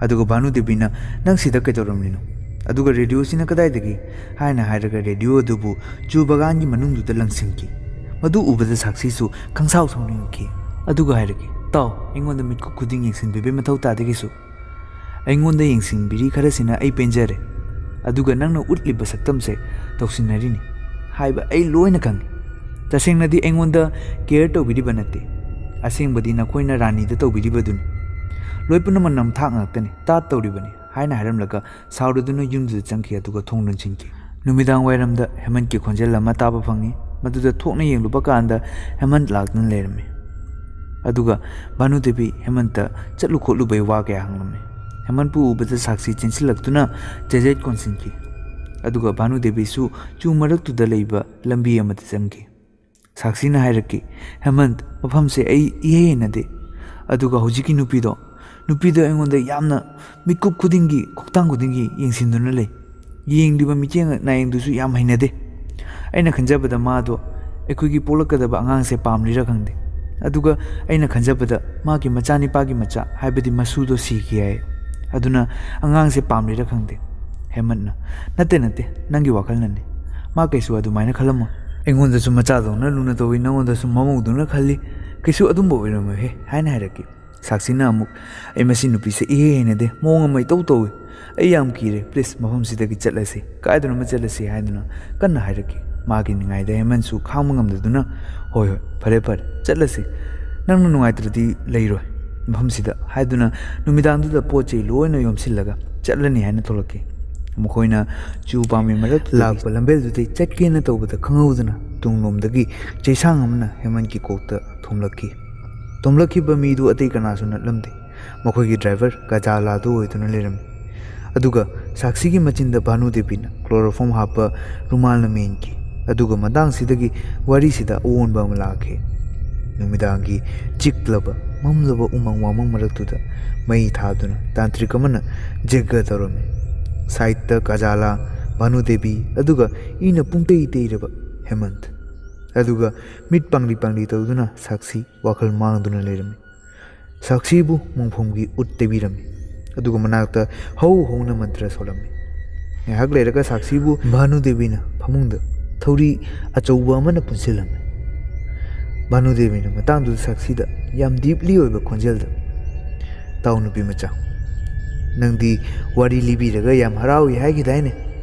ꯑꯗꯨꯒ ꯚꯥꯅꯨꯗꯦꯕꯤꯅ, "ꯅꯪ ꯁꯤꯗ ꯀꯩꯗꯧꯔꯝꯂꯤꯅꯣ? ꯑꯗꯨꯒ ꯔꯦꯗꯤꯑꯣꯁꯤꯅ ꯀꯗꯥꯏꯗꯒꯤ?" ꯍꯥꯏꯅ ꯍꯥꯏꯔꯒ ꯔꯦꯗꯤꯑꯣ ꯑꯗꯨꯕꯨ ꯆꯨ ꯕꯒꯥꯟꯒꯤ ꯃꯅꯨꯡꯗꯨꯗ ꯂꯪꯁꯤꯟꯈꯤ꯫ ꯃꯗꯨ ꯎꯕꯗ ꯁꯥꯛꯁꯤꯁꯨ ꯈꯪꯁꯥꯎ ꯁꯥꯎꯅꯤꯡꯉꯛꯈꯤ꯫ ꯑꯗꯨꯒ ꯍꯥꯏꯔꯛꯈꯤ, "ꯇꯥꯎ, ꯑꯩꯉꯣꯟꯗ ꯃꯤꯠꯀꯨꯞ ꯈꯨꯗꯤꯡ ꯌꯦꯡꯁꯤꯟꯕꯤꯕꯩ ꯃꯊꯧ ꯇꯥꯗꯦ ꯀꯩꯁꯨ꯫ ꯑꯩꯉꯣꯟꯗ ꯌꯦꯡꯁꯤꯟꯕꯤꯔꯤ ꯈꯔꯁꯤꯅ ꯑꯩ ꯄꯦꯟꯖꯔꯦ꯫ ꯑꯗꯨꯒ ꯅꯪꯅ ꯎꯠꯂꯤꯕ ꯁꯛꯇꯝꯁꯦ ꯇꯧꯁꯤꯟꯅꯔꯤꯅꯤ ꯍꯥꯏꯕ ꯑꯩ ꯂꯣꯏꯅ ꯈꯪꯉꯤ꯫ ꯇꯁꯦꯡꯅꯗꯤ ꯑꯩꯉꯣꯟꯗ ꯀꯦꯌꯔ ꯇꯧꯕꯤꯔꯤꯕ ꯅꯠꯇꯦ꯫ ꯑꯁꯦꯡꯕꯗꯤ ꯅꯈꯣꯏꯅ ꯔꯥꯅꯤꯗ ꯇꯧꯕꯤꯔꯤꯕꯗꯨꯅꯤ꯫ ꯂꯣꯏ ꯄꯨꯝꯅꯃꯛ ꯅꯝꯊꯥꯛ ꯉꯥꯛꯇꯅꯤ, ꯇꯥꯠ ꯇꯧꯔꯤꯕꯅꯤ" ꯍꯥꯏꯅ ꯍꯥꯏꯔꯝꯂꯒ ꯁꯥꯎꯔꯗꯨꯅ ꯌꯨꯝꯗꯨꯗ ꯆꯪꯈꯤ, ꯑꯗꯨꯒ ꯊꯣꯡ ꯂꯣꯟꯁꯤꯟꯈꯤ꯫ ꯅꯨꯃꯤꯗꯥꯡ ꯋꯥꯏꯔꯝꯗ ꯍꯦꯃꯟꯠꯀꯤ ꯈꯣꯟꯖꯦꯜ ꯑꯃ ꯇꯥꯕ ꯐꯪꯉꯤ꯫ ꯃꯗꯨꯗ ꯊꯣꯛꯅ ꯌꯦꯡꯂꯨꯕ ꯀꯥꯟꯗ ꯍꯦꯃꯟꯠ ꯂꯥꯛꯇꯨꯅ ꯂꯩꯔꯝꯃꯤ꯫ ꯑꯗꯨꯒ ꯚꯥꯅꯨꯗꯦꯕꯤ ꯍꯦꯃꯟꯠꯇ ꯆꯠꯂꯨ ꯈꯣꯠꯂꯨꯕꯩ ꯋꯥ ꯀꯌꯥ ꯍꯪꯂꯝꯃꯤ꯫ ꯍꯦꯃꯟꯠꯄꯨ ꯎꯕꯗ ꯁꯥꯛꯁꯤ ꯆꯦꯟꯁꯤꯜꯂꯛꯇꯨꯅ ꯖꯦꯖꯦꯠ ꯀꯣꯟꯁꯤꯟꯈꯤ꯫ ꯑꯗꯨꯒ ꯚꯥꯅꯨꯗꯦꯕꯤꯁꯨ ꯆꯨ ꯃꯔꯛꯇꯨꯗ ꯂꯩꯕ ꯂꯝꯕꯤ ꯑꯃꯗ ꯆꯪꯈꯤ꯫ ꯁꯥꯛꯁꯤꯅ ꯍꯥꯏꯔꯛꯈꯤ, "ꯍꯦꯃꯟꯠ, ꯃꯐꯝꯁꯦ ꯑꯩ ꯏꯍꯩ ꯍꯩꯅꯗꯦ꯫ ꯑꯗꯨꯒ ꯍꯧꯖꯤꯛꯀꯤ ꯅꯨꯄꯤꯗꯣ, ꯅꯨꯄꯤꯗꯣ ꯑꯩꯉꯣꯟꯗ ꯌꯥꯝꯅ ꯃꯤꯠꯀꯨꯞ ꯈꯨꯗꯤꯡꯒꯤ, ꯈꯣꯡꯊꯥꯡ ꯈꯨꯗꯤꯡꯒꯤ ꯌꯦꯡꯁꯤꯟꯗꯨꯅ ꯂꯩ꯫ ꯌꯦꯡꯂꯤꯕ ꯃꯤꯠꯌꯦꯡ ꯅꯥꯌꯦꯡꯗꯨꯁꯨ ꯌꯥꯝ ꯍꯩꯅꯗꯦ꯫ ꯑꯩꯅ ꯈꯟꯖꯕꯗ ꯃꯥꯗꯣ ꯑꯩꯈꯣꯏꯒꯤ ꯄꯣꯛꯂꯛꯀꯗꯕ ꯑꯉꯥꯡꯁꯦ ꯄꯥꯝꯂꯤꯔꯥ ꯈꯪꯗꯦ꯫ ꯑꯗꯨꯒ ꯑꯩꯅ ꯈꯟꯖꯕꯗ ꯃꯥꯒꯤ ꯃꯆꯥꯅꯤꯄꯥꯒꯤ ꯃꯆꯥ, ꯍꯥꯏꯕꯗꯤ ꯃꯁꯨꯗꯣ ꯁꯤꯈꯤ ꯍꯥꯏ꯫ ꯑꯗꯨꯅ ꯑꯉꯥꯡꯁꯦ ꯄꯥꯝꯂꯤꯔꯥ ꯈꯪꯗꯦ"꯫ ꯍꯦꯃꯟꯠꯅ, "ꯅꯠꯇꯦ, ꯅꯠꯇꯦ, ꯅꯪꯒꯤ ꯋꯥꯈꯜꯅꯅꯤ꯫ ꯃꯥ ꯀꯩꯁꯨ ꯑꯗꯨꯃꯥꯏꯅ ꯈꯜꯂꯝꯃꯣꯏ꯫ ꯑꯩꯉꯣꯟꯗꯁꯨ ꯃꯆꯥꯗꯧꯅ ꯂꯨꯅ ꯇꯧꯏ, ꯅꯉꯣꯟꯗꯁꯨ ꯃꯃꯧꯗꯧꯅ ꯈꯜꯂꯤ꯫ ꯀꯩꯁꯨ ꯑꯗꯨꯝꯕ ꯑꯣꯏꯔꯝꯃꯣꯏꯍꯦ" ꯍꯥꯏꯅ ꯍꯥꯏꯔꯛꯈꯤ꯫ ꯁꯥꯛꯁꯤꯅ ꯑꯃꯨꯛ, "ꯑꯩ ꯃꯁꯤ ꯅꯨꯄꯤꯁꯦ ꯏꯍꯩ ꯍꯩꯅꯗꯦ, ꯃꯑꯣꯡ ꯑꯃ ꯏꯇꯧ ꯇꯧꯏ꯫ ꯑꯩ ꯌꯥꯝ ꯀꯤꯔꯦ, please ꯃꯐꯝꯁꯤꯗꯒꯤ ꯆꯠꯂꯁꯤ, ꯀꯥꯏꯗꯅꯣꯃ ꯆꯠꯂꯁꯤ" ꯍꯥꯏꯗꯨꯅ ꯀꯟꯅ ꯍꯥꯏꯔꯛꯈꯤ꯫ ꯃꯥꯒꯤ ꯅꯤꯡꯉꯥꯏꯗ ꯍꯦꯃꯟꯠꯁꯨ ꯈꯥꯡꯕ ꯉꯝꯗꯗꯨꯅ, "ꯍꯣꯏ, ꯍꯣꯏ, ꯐꯔꯦ, ꯐꯔꯦ, ꯆꯠꯂꯁꯤ꯫ ꯅꯪꯅ ꯅꯨꯡꯉꯥꯏꯇ꯭ꯔꯗꯤ ꯂꯩꯔꯣꯏ ꯃꯐꯝꯁꯤꯗ" ꯍꯥꯏꯗꯨꯅ ꯅꯨꯃꯤꯗꯥꯡꯗꯨꯗ ꯄꯣꯠ ꯆꯩ ꯂꯣꯏꯅ ꯌꯣꯝꯁꯤꯜꯂꯒ ꯆꯠꯂꯅꯤ ꯍꯥꯏꯅ ꯊꯣꯛꯂꯛꯈꯤ꯫ ꯃꯈꯣꯏꯅ ꯆꯨ ꯄꯥꯝꯕꯤ ꯃꯔꯛꯇꯨꯗꯒꯤ ꯂꯥꯛꯄ ꯂꯝꯕꯦꯜꯗꯨꯗꯩ ꯆꯠꯀꯦꯅ ꯇꯧꯕꯗ ꯈꯪꯍꯧꯗꯅ ꯇꯨꯡꯂꯣꯝꯗꯒꯤ ꯆꯩꯁꯥꯡ ꯑꯃꯅ ꯍꯦꯃꯟꯠꯀꯤ ꯀꯣꯛꯇ ꯊꯣꯝꯂꯛꯈꯤ꯫ ꯊꯣꯝꯂꯛꯈꯤꯕ ꯃꯤꯗꯨ ꯑꯇꯩ ꯀꯅꯥꯁꯨ ꯅꯠꯂꯝꯗꯦ꯫ ꯃꯈꯣꯏꯒꯤ ꯗ꯭ꯔꯥꯏꯚꯔ ꯀꯖꯥꯂꯥꯗꯨ ꯑꯣꯏꯗꯨꯅ ꯂꯩꯔꯝꯃꯤ꯫ ꯑꯗꯨꯒ ꯁꯥꯛꯁꯤꯒꯤ ꯃꯆꯤꯟꯗ ꯚꯥꯅꯨꯗꯦꯕꯤꯅ ꯀ꯭ꯂꯣꯔꯣꯐꯣꯝ ꯍꯥꯞꯄ ꯔꯨꯃꯥꯜꯅ ꯃꯦꯟꯈꯤ꯫ ꯑꯗꯨꯒ ꯃꯇꯥꯡꯁꯤꯗꯒꯤ ꯋꯥꯔꯤꯁꯤꯗ ꯑꯑꯣꯟꯕ ꯑꯃ ꯂꯥꯛꯈꯤ꯫ ꯅꯨꯃꯤꯗꯥꯡꯒꯤ ꯆꯤꯛꯂꯕ, ꯃꯝꯂꯕ ꯎꯃꯪ ꯋꯥꯃꯪ ꯃꯔꯛꯇꯨꯗ ꯃꯩ ꯊꯥꯗꯨꯅ ꯇꯥꯟꯇ꯭ꯔꯤꯛ ꯑꯃꯅ ꯖꯒ ꯇꯧꯔꯝꯃꯤ꯫ ꯁꯥꯏꯠꯇ ꯀꯖꯥꯂꯥ ꯚꯥꯅꯨ ꯗꯦꯕꯤ, ꯑꯗꯨꯒ ꯏꯅ ꯄꯨꯡꯇꯩ ꯇꯩꯔꯕ ꯍꯦꯃꯟꯠ꯫ ꯑꯗꯨꯒ ꯃꯤꯠ ꯄꯥꯡꯂꯤ ꯄꯥꯡꯂꯤ ꯇꯧꯗꯨꯅ ꯁꯥꯛꯁꯤ ꯋꯥꯈꯜ ꯃꯥꯡꯗꯨꯅ ꯂꯩꯔꯝꯃꯤ꯫ ꯁꯥꯛꯁꯤꯕꯨ ꯃꯣꯡꯐꯝꯒꯤ ꯎꯠ ꯇꯩꯕꯤꯔꯝꯃꯤ꯫ ꯑꯗꯨꯒ ꯃꯅꯥꯛꯇ ꯍꯧ ꯍꯧꯅ ꯃꯟꯇ꯭ꯔ ꯁꯣꯜꯂꯝꯃꯤ꯫ ꯉꯥꯏꯍꯥꯛ ꯂꯩꯔꯒ ꯁꯥꯛꯁꯤꯕꯨ ꯚꯥꯅꯨ ꯗꯦꯕꯤꯅ ꯐꯃꯨꯡꯗ ꯊꯧꯔꯤ ꯑꯆꯧꯕ ꯑꯃꯅ ꯄꯨꯟꯁꯤꯜꯂꯝꯃꯤ꯫ ꯚꯥꯅꯨ ꯗꯦꯕꯤꯅ ꯃꯇꯥꯡꯗꯨꯗ ꯁꯥꯛꯁꯤꯗ ꯌꯥꯝ ꯗꯤꯞꯂꯤ ꯑꯣꯏꯕ ꯈꯣꯟꯖꯦꯜꯗ, "ꯇꯥꯎ ꯅꯨꯄꯤ ꯃꯆꯥ, ꯅꯪꯗꯤ ꯋꯥꯔꯤ ꯂꯤꯕꯤꯔꯒ ꯌꯥꯝ ꯍꯔꯥꯎꯏ ꯍꯥꯏꯈꯤꯗꯥꯏꯅꯦ?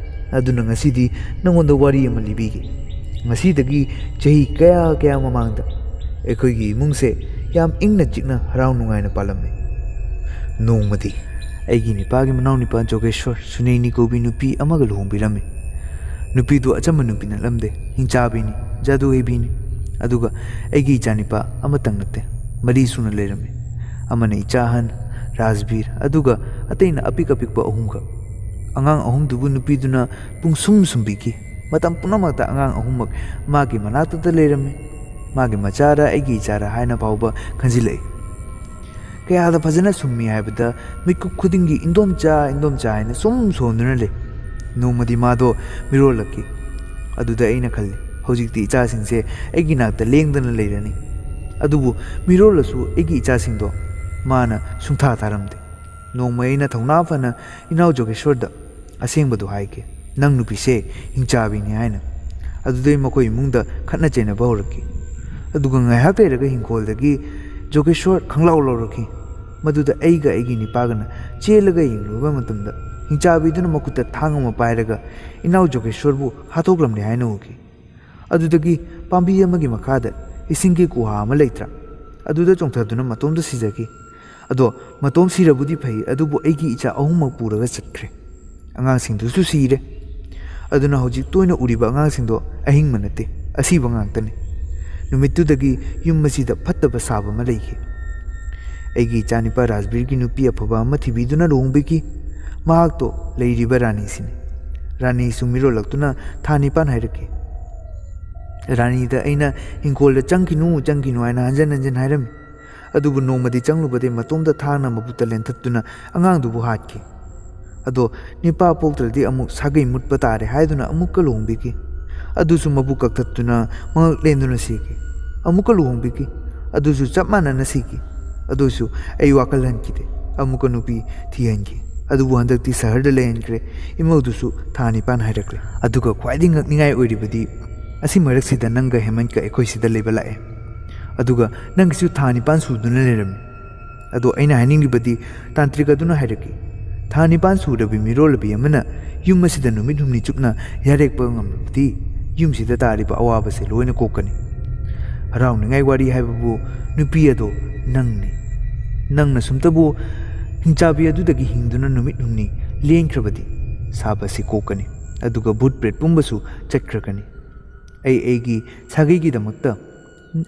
ꯑꯗꯨꯅ ꯉꯁꯤꯗꯤ ꯅꯪꯉꯣꯟꯗ ꯋꯥꯔꯤ ꯑꯃ ꯂꯤꯕꯤꯒꯦ꯫ ꯉꯁꯤꯗꯒꯤ ꯆꯍꯤ ꯀꯌꯥ ꯀꯌꯥ ꯃꯃꯥꯡꯗ ꯑꯩꯈꯣꯏꯒꯤ ꯏꯃꯨꯡꯁꯦ ꯌꯥꯝ ꯏꯪꯅ ꯆꯤꯛꯅ ꯍꯔꯥꯎ ꯅꯨꯡꯉꯥꯏꯅ ꯄꯥꯜꯂꯝꯃꯤ꯫ ꯅꯣꯡꯃꯗꯤ ꯑꯩꯒꯤ ꯅꯤꯄꯥꯒꯤ ꯃꯅꯥꯎ ꯅꯤꯄꯥ ꯖꯣꯒꯦꯁ꯭ꯋꯔ ꯁꯨꯅꯦꯅꯤ ꯀꯧꯕꯤ ꯅꯨꯄꯤ ꯑꯃꯒ ꯂꯨꯍꯣꯡꯕꯤꯔꯝꯃꯤ꯫ ꯅꯨꯄꯤꯗꯨ ꯑꯆꯝꯕ ꯅꯨꯄꯤ ꯅꯠꯂꯝꯗꯦ, ꯍꯤꯡꯆꯥꯕꯤꯅꯤ, ꯖꯥꯗꯨ ꯍꯩꯕꯤꯅꯤ꯫ ꯑꯗꯨꯒ ꯑꯩꯒꯤ ꯏꯆꯥꯅꯤꯄꯥ ꯑꯃꯇꯪ ꯅꯠꯇꯦ, ꯃꯔꯤ ꯁꯨꯅ ꯂꯩꯔꯝꯃꯤ꯫ ꯑꯃꯅ ꯏꯆꯥ ꯑꯍꯟ ꯔꯥꯖꯕꯤꯔ, ꯑꯗꯨꯒ ꯑꯇꯩꯅ ꯑꯄꯤꯛ ꯑꯄꯤꯛꯄ ꯑꯍꯨꯝꯈꯛ꯫ ꯑꯉꯥꯡ ꯑꯍꯨꯝꯗꯨꯕꯨ ꯅꯨꯄꯤꯗꯨꯅ ꯄꯨꯡꯁꯨꯝ ꯁꯨꯝꯕꯤꯈꯤ꯫ ꯃꯇꯝ ꯄꯨꯝꯅꯃꯛꯇ ꯑꯉꯥꯡ ꯑꯍꯨꯝꯃꯛ ꯃꯥꯒꯤ ꯃꯅꯥꯛꯇꯗ ꯂꯩꯔꯝꯃꯤ꯫ ꯃꯥꯒꯤ ꯃꯆꯥꯔ ꯑꯩꯒꯤ ꯏꯆꯥꯔ ꯍꯥꯏꯅ ꯐꯥꯎꯕ ꯈꯟꯖꯤꯜꯂꯛꯏ꯫ ꯀꯌꯥꯗ ꯐꯖꯅ ꯁꯨꯝꯃꯤ ꯍꯥꯏꯕꯗ ꯃꯤꯀꯨꯞ ꯈꯨꯗꯤꯡꯒꯤ "ꯏꯟꯗꯣꯝꯆꯥ, ꯏꯟꯗꯣꯝꯆꯥ" ꯍꯥꯏꯅ ꯁꯨꯝ ꯁꯣꯟꯗꯨꯅ ꯂꯩ꯫ ꯅꯣꯡꯃꯗꯤ ꯃꯥꯗꯣ ꯃꯤꯔꯣꯜꯂꯛꯈꯤ꯫ ꯑꯗꯨꯗ ꯑꯩꯅ ꯈꯜꯂꯤ, ꯍꯧꯖꯤꯛꯇꯤ ꯏꯆꯥꯁꯤꯡꯁꯦ ꯑꯩꯒꯤ ꯅꯥꯛꯇ ꯂꯦꯡꯗꯅ ꯂꯩꯔꯅꯤ꯫ ꯑꯗꯨꯕꯨ ꯃꯤꯔꯣꯜꯂꯁꯨ ꯑꯩꯒꯤ ꯏꯆꯥꯁꯤꯡꯗꯣ ꯃꯥꯅ ꯁꯨꯡꯊꯥ ꯊꯥꯔꯝꯗꯦ꯫ ꯅꯣꯡꯃ ꯑꯩꯅ ꯊꯧꯅꯥ ꯐꯅ ꯏꯅꯥꯎ ꯖꯣꯒꯦꯁ꯭ꯋꯔꯗ ꯑꯁꯦꯡꯕꯗꯨ ꯍꯥꯏꯈꯤ, "ꯅꯪ ꯅꯨꯄꯤꯁꯦ ꯍꯤꯡꯆꯥꯕꯤꯅꯤ" ꯍꯥꯏꯅ꯫ ꯑꯗꯨꯗꯩ ꯃꯈꯣꯏ ꯏꯃꯨꯡꯗ ꯈꯠꯅ ꯆꯩꯅꯕ ꯍꯧꯔꯛꯈꯤ꯫ ꯑꯗꯨꯒ ꯉꯥꯏꯍꯥꯛ ꯂꯩꯔꯒ ꯍꯤꯡꯈꯣꯜꯗꯒꯤ ꯖꯣꯒꯦꯁ꯭ꯋꯔ ꯈꯪꯂꯥꯎ ꯂꯥꯎꯔꯛꯈꯤ꯫ ꯃꯗꯨꯗ ꯑꯩꯒ ꯑꯩꯒꯤ ꯅꯤꯄꯥꯒꯅ ꯆꯦꯜꯂꯒ ꯌꯦꯡꯂꯨꯕ ꯃꯇꯝꯗ, ꯍꯤꯡꯆꯥꯕꯤꯗꯨꯅ ꯃꯈꯨꯠꯇ ꯊꯥꯡ ꯑꯃ ꯄꯥꯏꯔꯒ ꯏꯅꯥꯎ ꯖꯣꯒꯦꯁ꯭ꯋꯔꯕꯨ ꯍꯥꯠꯇꯣꯛꯂꯝꯂꯦ ꯍꯥꯏꯅ ꯎꯈꯤ꯫ ꯑꯗꯨꯗꯒꯤ ꯄꯥꯝꯕꯤ ꯑꯃꯒꯤ ꯃꯈꯥꯗ ꯏꯁꯤꯡꯒꯤ ꯒꯨꯍꯥ ꯑꯃ ꯂꯩꯇ꯭ꯔꯥ? ꯑꯗꯨꯗ ꯆꯣꯡꯊꯗꯨꯅ ꯃꯇꯣꯝꯇ ꯁꯤꯖꯈꯤ꯫ ꯑꯗꯣ ꯃꯇꯣꯝ ꯁꯤꯔꯕꯨꯗꯤ ꯐꯩ, ꯑꯗꯨꯕꯨ ꯑꯩꯒꯤ ꯏꯆꯥ ꯑꯍꯨꯝꯃꯛ ꯄꯨꯔꯒ ꯆꯠꯈ꯭ꯔꯦ꯫ ꯑꯉꯥꯡꯁꯤꯡꯗꯨꯁꯨ ꯁꯤꯔꯦ꯫ ꯑꯗꯨꯅ ꯍꯧꯖꯤꯛ ꯇꯣꯏꯅ ꯎꯔꯤꯕ ꯑꯉꯥꯡꯁꯤꯡꯗꯣ ꯑꯍꯤꯡꯕ ꯅꯠꯇꯦ, ꯑꯁꯤꯕ ꯉꯥꯛꯇꯅꯤ꯫ ꯅꯨꯃꯤꯠꯇꯨꯗꯒꯤ ꯌꯨꯝ ꯑꯁꯤꯗ ꯐꯠꯇꯕ ꯁꯥꯕ ꯑꯃ ꯂꯩꯈꯤ꯫ ꯑꯩꯒꯤ ꯏꯆꯥꯅꯤꯄꯥ ꯔꯥꯖꯕꯤꯔꯒꯤ ꯅꯨꯄꯤ ꯑꯐꯕ ꯑꯃ ꯊꯤꯕꯤꯗꯨꯅ ꯂꯨꯍꯣꯡꯕꯤꯈꯤ꯫ ꯃꯍꯥꯛꯇꯣ ꯂꯩꯔꯤꯕ ꯔꯥꯅꯤꯁꯤꯅꯤ꯫ ꯔꯥꯅꯤꯁꯨ ꯃꯤꯔꯣꯜꯂꯛꯇꯨꯅ ꯊꯥ ꯅꯤꯄꯥꯟ ꯍꯥꯏꯔꯛꯈꯤ꯫ ꯔꯥꯅꯤꯗ ꯑꯩꯅ "ꯍꯤꯡꯈꯣꯜꯗ ꯆꯪꯈꯤꯅꯨ, ꯆꯪꯈꯤꯅꯨ" ꯍꯥꯏꯅ ꯍꯟꯖꯟ ꯍꯟꯖꯟ ꯍꯥꯏꯔꯝꯃꯤ꯫ ꯑꯗꯨꯕꯨ ꯅꯣꯡꯃꯗꯤ ꯆꯪꯂꯨꯕꯗꯩ ꯃꯇꯣꯝꯇ ꯊꯥꯡꯅ ꯃꯕꯨꯛꯇ ꯂꯦꯟꯊꯠꯇꯨꯅ ꯑꯉꯥꯡꯗꯨꯕꯨ ꯍꯥꯠꯈꯤ꯫ ꯑꯗꯣ ꯅꯤꯄꯥ ꯄꯣꯛꯇ꯭ꯔꯗꯤ ꯑꯃꯨꯛ ꯁꯥꯒꯩ ꯃꯨꯠꯄ ꯇꯥꯔꯦ ꯍꯥꯏꯗꯨꯅ ꯑꯃꯨꯛꯀ ꯂꯨꯍꯣꯡꯕꯤꯈꯤ꯫ ꯑꯗꯨꯁꯨ ꯃꯕꯨꯛ ꯀꯛꯊꯠꯇꯨꯅ ꯃꯉꯛ ꯂꯦꯟꯗꯨꯅ ꯁꯤꯈꯤ꯫ ꯑꯃꯨꯛꯀ ꯂꯨꯍꯣꯡꯕꯤꯈꯤ꯫ ꯑꯗꯨꯁꯨ ꯆꯞ ꯃꯥꯟꯅꯅ ꯁꯤꯈꯤ꯫ ꯑꯗꯨꯁꯨ ꯑꯩ ꯋꯥꯈꯜ ꯍꯟꯈꯤꯗꯦ꯫ ꯑꯃꯨꯛꯀ ꯅꯨꯄꯤ ꯊꯤꯍꯟꯈꯤ꯫ ꯑꯗꯨꯕꯨ ꯍꯟꯗꯛꯇꯤ ꯁꯍꯔꯗ ꯂꯩꯍꯟꯈ꯭ꯔꯦ꯫ ꯏꯃꯧꯗꯨꯁꯨ ꯊꯥ ꯅꯤꯄꯥꯟ ꯍꯥꯏꯔꯛꯂꯦ꯫ ꯑꯗꯨꯒ ꯈ꯭ꯋꯥꯏꯗꯒꯤ ꯉꯛꯅꯤꯡꯉꯥꯏ ꯑꯣꯏꯔꯤꯕꯗꯤ, ꯑꯁꯤ ꯃꯔꯛꯁꯤꯗ ꯅꯪꯒ ꯍꯦꯃꯟꯀ ꯑꯩꯈꯣꯏ ꯁꯤꯗ ꯂꯩꯕ ꯂꯥꯛꯑꯦ꯫ ꯑꯗꯨꯒ ꯅꯪꯒꯤꯁꯨ ꯊꯥ ꯅꯤꯄꯥꯟ ꯁꯨꯗꯨꯅ ꯂꯩꯔꯝꯃꯤ꯫ ꯑꯗꯣ ꯑꯩꯅ ꯍꯥꯏꯅꯤꯡꯂꯤꯕꯗꯤ, ꯇꯥꯟꯇ꯭ꯔꯤꯛ ꯑꯗꯨꯅ ꯍꯥꯏꯔꯛꯈꯤ, ꯊꯥ ꯅꯤꯄꯥꯟ ꯁꯨꯔꯕꯤ ꯃꯤꯔꯣꯜꯂꯕꯤ ꯑꯃꯅ ꯌꯨꯝ ꯑꯁꯤꯗ ꯅꯨꯃꯤꯠ ꯍꯨꯝꯅꯤ ꯆꯨꯞꯅ ꯌꯥꯔꯦꯛꯄ ꯉꯝꯂꯕꯗꯤ, ꯌꯨꯝꯁꯤꯗ ꯇꯥꯔꯤꯕ ꯑꯋꯥꯕꯁꯦ ꯂꯣꯏꯅ ꯀꯣꯛꯀꯅꯤ꯫ ꯍꯔꯥꯎꯅꯤꯡꯉꯥꯏ ꯋꯥꯔꯤ ꯍꯥꯏꯕꯕꯨ, ꯅꯨꯄꯤ ꯑꯗꯣ ꯅꯪꯅꯤ꯫ ꯅꯪꯅ ꯁꯨꯝꯇꯕꯨ ꯍꯤꯡꯆꯥꯕꯤ ꯑꯗꯨꯗꯒꯤ ꯍꯤꯡꯗꯨꯅ ꯅꯨꯃꯤꯠ ꯍꯨꯝꯅꯤ ꯂꯦꯟꯈ꯭ꯔꯕꯗꯤ, ꯁꯥꯕꯁꯤ ꯀꯣꯛꯀꯅꯤ, ꯑꯗꯨꯒ ꯚꯨꯠ ꯄ꯭ꯔꯦꯠ ꯄꯨꯝꯕꯁꯨ ꯆꯠꯈ꯭ꯔꯒꯅꯤ꯫ ꯑꯩ ꯑꯩꯒꯤ ꯁꯥꯒꯩꯒꯤꯗꯃꯛꯇ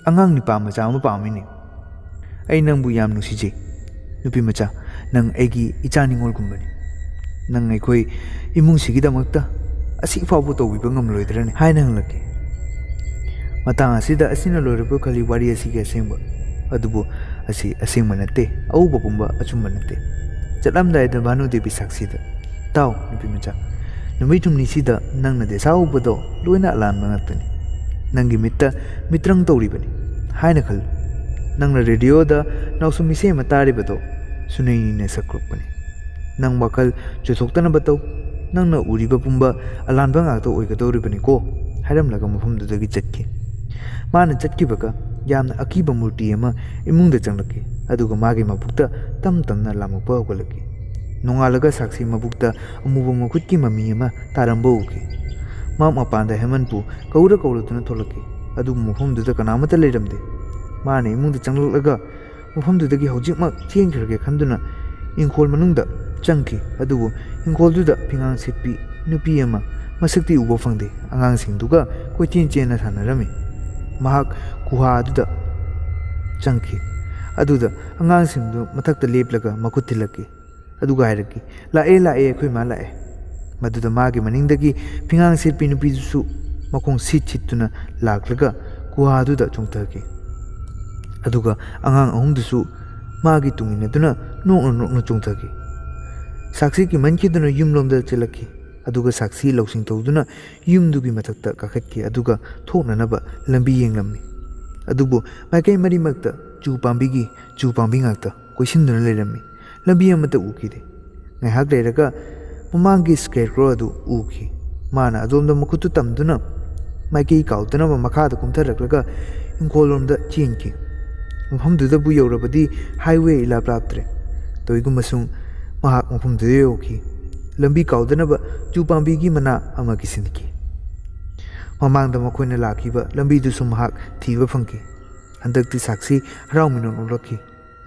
ꯑꯉꯥꯡ ꯅꯤꯄꯥ ꯃꯆꯥ ꯑꯃ ꯄꯥꯝꯃꯤꯅꯦ꯫ ꯑꯩ ꯅꯪꯕꯨ ꯌꯥꯝ ꯅꯨꯡꯁꯤꯖꯩ, ꯅꯨꯄꯤ ꯃꯆꯥ꯫ ꯅꯪ ꯑꯩꯒꯤ ꯏꯆꯥ ꯅꯤꯉꯣꯜꯒꯨꯝꯕꯅꯤ꯫ ꯅꯪ ꯑꯩꯈꯣꯏ ꯏꯃꯨꯡꯁꯤꯒꯤꯗꯃꯛꯇ ꯑꯁꯤ ꯐꯥꯎꯕ ꯇꯧꯕꯤꯕ ꯉꯝꯂꯣꯏꯗ꯭ꯔꯅꯦ?" ꯍꯥꯏꯅ ꯍꯪꯂꯛꯈꯤ꯫ ꯃꯇꯥꯡ ꯑꯁꯤꯗ ꯑꯁꯤꯅ ꯂꯣꯏꯔꯕ ꯈꯜꯂꯤ ꯋꯥꯔꯤ ꯑꯁꯤꯒꯤ ꯑꯁꯦꯡꯕ꯫ ꯑꯗꯨꯕꯨ ꯑꯁꯤ ꯑꯁꯦꯡꯕ ꯅꯠꯇꯦ, ꯑꯎꯕꯒꯨꯝꯕ ꯑꯆꯨꯝꯕ ꯅꯠꯇꯦ꯫ ꯆꯠꯂꯝꯗꯥꯏꯗ ꯚꯥꯅꯨꯗꯦꯕꯤ ꯁꯥꯛꯁꯤꯗ, "ꯇꯥꯎ, ꯅꯨꯄꯤ ꯃꯆꯥ, ꯅꯨꯃꯤꯠ ꯍꯨꯝꯅꯤꯁꯤꯗ ꯅꯪꯅ ꯗꯦꯁꯥ ꯎꯕꯗꯣ ꯂꯣꯏꯅ ꯑꯂꯥꯟꯕ ꯉꯥꯛꯇꯅꯤ꯫ ꯅꯪꯒꯤ ꯃꯤꯠꯇ ꯃꯤꯇ꯭ꯔꯪ ꯇꯧꯔꯤꯕꯅꯤ ꯍꯥꯏꯅ ꯈꯜꯂꯨ꯫ ꯅꯪꯅ ꯔꯦꯗꯤꯑꯣꯗ ꯅꯥꯎꯁꯨꯝ ꯏꯁꯩ ꯑꯃ ꯇꯥꯔꯤꯕꯗꯣ ꯁꯨꯅꯩꯅꯤꯅ ꯁꯛꯂꯛꯄꯅꯤ꯫ ꯅꯪ ꯋꯥꯈꯜ ꯆꯣꯏꯊꯣꯛꯇꯅꯕ ꯇꯧ꯫ ꯅꯪꯅ ꯎꯔꯤꯕ ꯄꯨꯝꯕ ꯑꯂꯥꯟꯕ ꯉꯥꯛꯇ ꯑꯣꯏꯒꯗꯧꯔꯤꯕꯅꯤꯀꯣ," ꯍꯥꯏꯔꯝꯂꯒ ꯃꯐꯝꯗꯨꯗꯒꯤ ꯆꯠꯈꯤ꯫ ꯃꯥꯅ ꯆꯠꯈꯤꯕꯒ ꯌꯥꯝꯅ ꯑꯀꯤꯕ ꯃꯨꯔꯇꯤ ꯑꯃ ꯏꯃꯨꯡꯗ ꯆꯪꯂꯛꯈꯤ, ꯑꯗꯨꯒ ꯃꯥꯒꯤ ꯃꯕꯨꯛꯇ ꯇꯝ ꯇꯝꯅ ꯂꯥꯝꯃꯛꯄ ꯍꯧꯒꯠꯂꯛꯈꯤ꯫ ꯅꯣꯡꯉꯥꯜꯂꯒ ꯁꯥꯛꯁꯤ ꯃꯕꯨꯛꯇ ꯑꯃꯨꯕ ꯃꯈꯨꯠꯀꯤ ꯃꯃꯤ ꯑꯃ ꯇꯥꯔꯝꯕ ꯎꯈꯤ꯫ ꯃꯍꯥꯛ ꯃꯄꯥꯟꯗ ꯍꯦꯃꯟꯄꯨ ꯀꯧꯔ ꯀꯧꯔꯗꯨꯅ ꯊꯣꯛꯂꯛꯈꯤ, ꯑꯗꯨꯕꯨ ꯃꯐꯝꯗꯨꯗ ꯀꯅꯥꯃꯠꯇ ꯂꯩꯔꯝꯗꯦ꯫ ꯃꯥꯅ ꯏꯃꯨꯡꯗ ꯆꯪꯂꯛꯂꯒ ꯃꯐꯝꯗꯨꯗꯒꯤ ꯍꯧꯖꯤꯛꯃꯛ ꯆꯦꯟꯈ꯭ꯔꯒꯦ ꯈꯟꯗꯨꯅ ꯏꯪꯈꯣꯜ ꯃꯅꯨꯡꯗ ꯆꯪꯈꯤ꯫ ꯑꯗꯨꯕꯨ ꯏꯪꯈꯣꯜꯗꯨꯗ ꯐꯤꯉꯥꯡ ꯁꯦꯠꯄꯤ ꯅꯨꯄꯤ ꯑꯃ ꯃꯁꯛꯇꯤ ꯎꯕ ꯐꯪꯗꯦ, ꯑꯉꯥꯡꯁꯤꯡꯗꯨꯒ ꯀꯣꯏꯆꯦꯟ ꯆꯦꯟꯅ ꯁꯥꯟꯅꯔꯝꯃꯤ꯫ ꯃꯍꯥꯛ ꯒꯨꯍꯥ ꯑꯗꯨꯗ ꯆꯪꯈꯤ, ꯑꯗꯨꯗ ꯑꯉꯥꯡꯁꯤꯡꯗꯨ ꯃꯊꯛꯇ ꯂꯦꯞꯂꯒ ꯃꯈꯨꯠ ꯊꯤꯜꯂꯛꯈꯤ꯫ ꯑꯗꯨꯒ ꯍꯥꯏꯔꯛꯈꯤ, "ꯂꯥꯛꯑꯦ, ꯂꯥꯛꯑꯦ, ꯑꯩꯈꯣꯏ ꯃꯥ ꯂꯥꯛꯑꯦ"꯫ ꯃꯗꯨꯗ ꯃꯥꯒꯤ ꯃꯅꯤꯡꯗꯒꯤ ꯐꯤꯉꯥꯡ ꯁꯦꯠꯄꯤ ꯅꯨꯄꯤꯗꯨꯁꯨ ꯃꯈꯣꯡ ꯁꯤꯠ ꯁꯤꯠꯇꯨꯅ ꯂꯥꯛꯂꯒ ꯒꯨꯍꯥꯗꯨꯗ ꯆꯣꯡꯊꯈꯤ꯫ ꯑꯗꯨꯒ ꯑꯉꯥꯡ ꯑꯍꯨꯝꯗꯨꯁꯨ ꯃꯥꯒꯤ ꯇꯨꯡ ꯏꯟꯅꯗꯨꯅ ꯅꯣꯛꯅ ꯅꯣꯛꯅ ꯆꯣꯡꯊꯈꯤ꯫ ꯁꯥꯛꯁꯤ ꯀꯤꯃꯟꯈꯤꯗꯨꯅ ꯌꯨꯝꯂꯣꯝꯗ ꯆꯦꯜꯂꯛꯈꯤ꯫ ꯑꯗꯨꯒ ꯁꯥꯛꯁꯤ ꯂꯧꯁꯤꯡ ꯇꯧꯗꯨꯅ ꯌꯨꯝꯗꯨꯒꯤ ꯃꯊꯛꯇ ꯀꯥꯈꯠꯈꯤ꯫ ꯑꯗꯨꯒ ꯊꯣꯛꯅꯅꯕ ꯂꯝꯕꯤ ꯌꯦꯡꯂꯝꯃꯤ꯫ ꯑꯗꯨꯕꯨ ꯃꯥꯏꯀꯩ ꯃꯔꯤꯃꯛꯇ ꯆꯨ ꯄꯥꯝꯕꯤꯒꯤ ꯆꯨ ꯄꯥꯝꯕꯤ ꯉꯥꯛꯇ ꯀꯣꯏꯁꯤꯟꯗꯨꯅ ꯂꯩꯔꯝꯃꯤ꯫ ꯂꯝꯕꯤ ꯑꯃꯠꯇ ꯎꯈꯤꯗꯦ꯫ ꯉꯥꯏꯍꯥꯛ ꯂꯩꯔꯒ ꯃꯃꯥꯡꯒꯤ Scarecrow ꯑꯗꯨ ꯎꯈꯤ꯫ ꯃꯥꯅ ꯑꯗꯣꯝꯗ ꯃꯈꯨꯠꯇꯨ ꯇꯝꯗꯨꯅ ꯃꯥꯏꯀꯩ ꯀꯥꯎꯗꯅꯕ ꯃꯈꯥꯗ ꯀꯨꯝꯊꯔꯛꯂꯒ ꯏꯪꯈꯣꯜꯂꯣꯝꯗ ꯆꯦꯟꯈꯤ꯫ ꯃꯐꯝꯗꯨꯗꯕꯨ ꯌꯧꯔꯕꯗꯤ highway ꯏꯂꯥꯞ ꯂꯥꯞꯇ꯭ꯔꯦ꯫ ꯇꯧꯏꯒꯨꯝꯕꯁꯨꯡ ꯃꯍꯥꯛ ꯃꯐꯝꯗꯨꯗ ꯌꯧꯈꯤ꯫ ꯂꯝꯕꯤ ꯀꯥꯎꯗꯅꯕ ꯆꯨ ꯄꯥꯝꯕꯤꯒꯤ ꯃꯅꯥ ꯑꯃ ꯀꯤꯁꯤꯟꯈꯤ꯫ ꯃꯃꯥꯡꯗ ꯃꯈꯣꯏꯅ ꯂꯥꯛꯈꯤꯕ ꯂꯝꯕꯤꯗꯨꯁꯨ ꯃꯍꯥꯛ ꯊꯤꯕ ꯐꯪꯈꯤ꯫ ꯍꯟꯗꯛꯇꯤ ꯁꯥꯛꯁꯤ ꯍꯔꯥꯎ ꯃꯤꯅꯣꯟ ꯑꯣꯜꯂꯛꯈꯤ꯫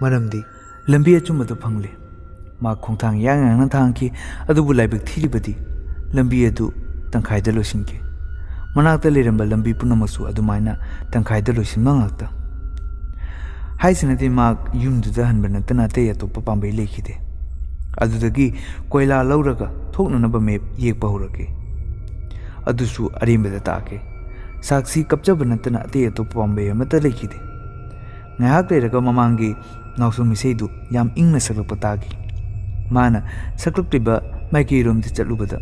ꯃꯔꯝꯗꯤ ꯂꯝꯕꯤ ꯑꯆꯨꯝꯕꯗꯨ ꯐꯪꯂꯦ꯫ ꯃꯍꯥꯛ ꯈꯣꯡꯊꯥꯡ ꯌꯥꯡ ꯌꯥꯡꯅ ꯊꯥꯡꯈꯤ, ꯑꯗꯨꯕꯨ ꯂꯥꯏꯕꯛ ꯊꯤꯔꯤꯕꯗꯤ ꯂꯝꯕꯤ ꯑꯗꯨ ꯇꯪꯈꯥꯏꯗ ꯂꯣꯏꯁꯤꯟꯈꯤ꯫ ꯃꯅꯥꯛꯇ ꯂꯩꯔꯝꯕ ꯂꯝꯕꯤ ꯄꯨꯝꯅꯃꯛꯁꯨ ꯑꯗꯨꯃꯥꯏꯅ ꯇꯪꯈꯥꯏꯗ ꯂꯣꯏꯁꯤꯟꯕ ꯉꯥꯛꯇ꯫ ꯍꯥꯏꯁꯤꯅꯗꯤ ꯃꯍꯥꯛ ꯌꯨꯝꯗꯨꯗ ꯍꯟꯕ ꯅꯠꯇꯅ ꯑꯇꯩ ꯑꯇꯣꯞꯄ ꯄꯥꯝꯕꯩ ꯂꯩꯈꯤꯗꯦ꯫ ꯑꯗꯨꯗꯒꯤ ꯀꯣꯏꯂꯥ ꯂꯧꯔꯒ ꯊꯣꯛꯅꯅꯕ map ꯌꯦꯛꯄ ꯍꯧꯔꯛꯈꯤ꯫ ꯑꯗꯨꯁꯨ ꯑꯔꯦꯝꯕꯗ ꯇꯥꯈꯤ꯫ ꯁꯥꯛꯁꯤ ꯀꯞꯆꯕ ꯅꯠꯇꯅ ꯑꯇꯩ ꯑꯇꯣꯞꯄ ꯄꯥꯝꯕꯩ ꯑꯃꯠꯇ ꯂꯩꯈꯤꯗꯦ꯫ ꯉꯥꯏꯍꯥꯛ ꯂꯩꯔꯒ ꯃꯃꯥꯡꯒꯤ ꯅꯥꯎꯁꯨꯝ ꯏꯁꯩꯗꯨ ꯌꯥꯝ ꯏꯪꯅ ꯁꯛꯂꯛꯄ ꯇꯥꯈꯤ꯫ ꯃꯥꯅ ꯁꯛꯂꯛꯂꯤꯕ ꯃꯥꯏꯀꯩꯔꯣꯝꯗ ꯆꯠꯂꯨꯕꯗ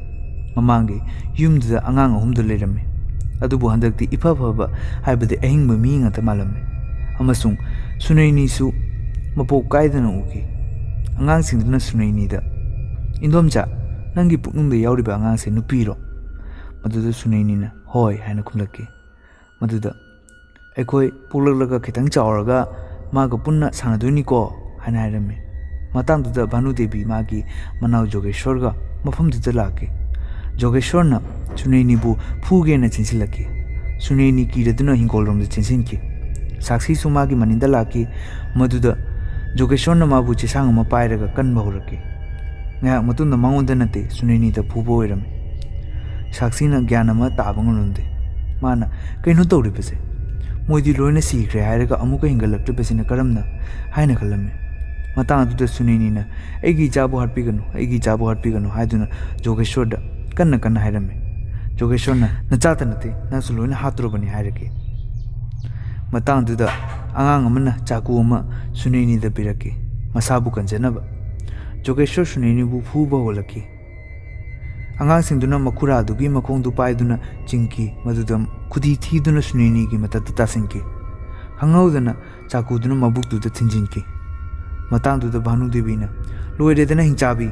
ꯃꯃꯥꯡꯒꯤ ꯌꯨꯝꯗꯨꯗ ꯑꯉꯥꯡ ꯑꯍꯨꯝꯗꯨ ꯂꯩꯔꯝꯃꯤ꯫ ꯑꯗꯨꯕꯨ ꯍꯟꯗꯛꯇꯤ ꯏꯐ ꯐꯕ, ꯍꯥꯏꯕꯗꯤ ꯑꯍꯤꯡꯕ ꯃꯤ ꯉꯥꯛꯇ ꯃꯥꯜꯂꯝꯃꯤ꯫ ꯑꯃꯁꯨꯡ ꯁꯨꯅꯩꯅꯤꯁꯨ ꯃꯄꯣꯞ ꯀꯥꯏꯗꯅ ꯎꯈꯤ꯫ ꯑꯉꯥꯡꯁꯤꯡꯗꯨꯅ ꯁꯨꯅꯩꯅꯤꯗ, "ꯏꯟꯗꯣꯝꯆꯥ, ꯅꯪꯒꯤ ꯄꯨꯛꯅꯨꯡꯗ ꯌꯥꯎꯔꯤꯕ ꯑꯉꯥꯡꯁꯦ ꯅꯨꯄꯤꯔꯣ?" ꯃꯗꯨꯗ ꯁꯨꯅꯩꯅꯤꯅ, "ꯍꯣꯏ" ꯍꯥꯏꯅ ꯈꯨꯝꯂꯛꯈꯤ꯫ ꯃꯗꯨꯗ, "ꯑꯩꯈꯣꯏ ꯄꯣꯛꯂꯛꯂꯒ ꯈꯤꯇꯪ ꯆꯥꯎꯔꯒ ꯃꯥꯒ ꯄꯨꯟꯅ ꯁꯥꯟꯅꯗꯣꯏꯅꯤꯀꯣ" ꯍꯥꯏꯅ ꯍꯥꯏꯔꯝꯃꯤ꯫ ꯃꯇꯥꯡꯗꯨꯗ ꯚꯥꯅꯨꯗꯦꯕꯤ ꯃꯥꯒꯤ ꯃꯅꯥꯎ ꯖꯣꯒꯦꯁꯣꯔꯒ ꯃꯐꯝꯗꯨꯗ ꯂꯥꯛꯈꯤ꯫ ꯖꯣꯒꯦꯁꯣꯔꯅ ꯁꯨꯅꯩꯅꯤꯕꯨ ꯐꯨꯒꯦꯅ ꯆꯦꯟꯁꯤꯜꯂꯛꯈꯤ꯫ ꯁꯨꯅꯩꯅꯤ ꯀꯤꯔꯗꯨꯅ ꯍꯤꯡꯒꯣꯜꯔꯣꯝꯗ ꯆꯦꯟꯁꯤꯟꯈꯤ꯫ ꯁꯥꯛꯁꯤꯁꯨ ꯃꯥꯒꯤ ꯃꯅꯤꯡꯗ ꯂꯥꯛꯈꯤ꯫ ꯃꯗꯨꯗ ꯖꯣꯒꯦꯁꯣꯔꯅ ꯃꯥꯕꯨ ꯆꯦꯁꯥꯡ ꯑꯃ ꯄꯥꯏꯔꯒ ꯀꯟꯕ ꯍꯧꯔꯛꯈꯤ꯫ ꯉꯥꯏꯍꯥꯛ ꯃꯇꯨꯡꯗ ꯃꯉꯣꯟꯗ ꯅꯠꯇꯦ, ꯁꯨꯅꯩꯅꯤꯗ ꯐꯨꯕ ꯑꯣꯏꯔꯝꯃꯤ꯫ ꯁꯥꯛꯁꯤꯅ ꯒ꯭ꯌꯥꯟ ꯑꯃ ꯇꯥꯕ ꯉꯝꯂꯝꯗꯦ꯫ ꯃꯥꯅ, "ꯀꯩꯅꯣ ꯇꯧꯔꯤꯕꯁꯦ? ꯃꯣꯏꯗꯤ ꯂꯣꯏꯅ ꯁꯤꯈ꯭ꯔꯦ ꯍꯥꯏꯔꯒ ꯑꯃꯨꯛꯀ ꯍꯤꯡꯒꯠꯂꯛꯇ꯭ꯔꯤꯕꯁꯤꯅ ꯀꯔꯝꯅ?" ꯍꯥꯏꯅ ꯈꯜꯂꯝꯃꯤ꯫ ꯃꯇꯥꯡ ꯑꯗꯨꯗ ꯁꯨꯅꯩꯅꯤꯅ, "ꯑꯩꯒꯤ ꯏꯆꯥꯕꯨ ꯍꯥꯠꯄꯤꯒꯅꯨ, ꯑꯩꯒꯤ ꯏꯆꯥꯕꯨ ꯍꯥꯠꯄꯤꯒꯅꯨ" ꯍꯥꯏꯗꯨꯅ ꯖꯣꯒꯦꯁꯣꯔꯗ ꯀꯟꯅ ꯀꯟꯅ ꯍꯥꯏꯔꯝꯃꯤ꯫ ꯖꯣꯒꯦꯁꯣꯔꯅ, "ꯅꯆꯥꯇ ꯅꯠꯇꯦ, ꯅꯪꯁꯨ ꯂꯣꯏꯅ ꯍꯥꯠꯇꯣꯔꯕꯅꯤ" ꯍꯥꯏꯔꯛꯈꯤ꯫ ꯃꯇꯥꯡꯗꯨꯗ ꯑꯉꯥꯡ ꯑꯃꯅ ꯆꯥꯀꯨ ꯑꯃ ꯁꯨꯅꯩꯅꯤꯗ ꯄꯤꯔꯛꯈꯤ, ꯃꯁꯥꯕꯨ ꯀꯟꯖꯅꯕ꯫ ꯖꯣꯒꯦꯁꯣꯔ ꯁꯨꯅꯦꯅꯤꯕꯨ ꯐꯨꯕ ꯍꯧꯒꯠꯂꯛꯈꯤ꯫ ꯑꯉꯥꯡꯁꯤꯡꯗꯨꯅ ꯃꯈꯨꯔꯥꯗꯨꯒꯤ ꯃꯈꯣꯡꯗꯨ ꯄꯥꯏꯗꯨꯅ ꯆꯤꯡꯈꯤ꯫ ꯃꯗꯨꯗ ꯈꯨꯗꯤ ꯊꯤꯗꯨꯅ ꯁꯨꯅꯦꯅꯤꯒꯤ ꯃꯊꯛꯇ ꯇꯥꯁꯤꯟꯈꯤ꯫ ꯈꯪꯍꯧꯗꯅ ꯆꯥꯀꯨꯗꯨꯅ ꯃꯕꯨꯛꯇꯨꯗ ꯊꯤꯟꯖꯤꯟꯈꯤ꯫ ꯃꯇꯥꯡꯗꯨꯗ ꯚꯥꯅꯨꯗꯦꯕꯤꯅ, "ꯂꯣꯏꯔꯦꯗꯅ ꯍꯤꯡꯆꯥꯕꯤ,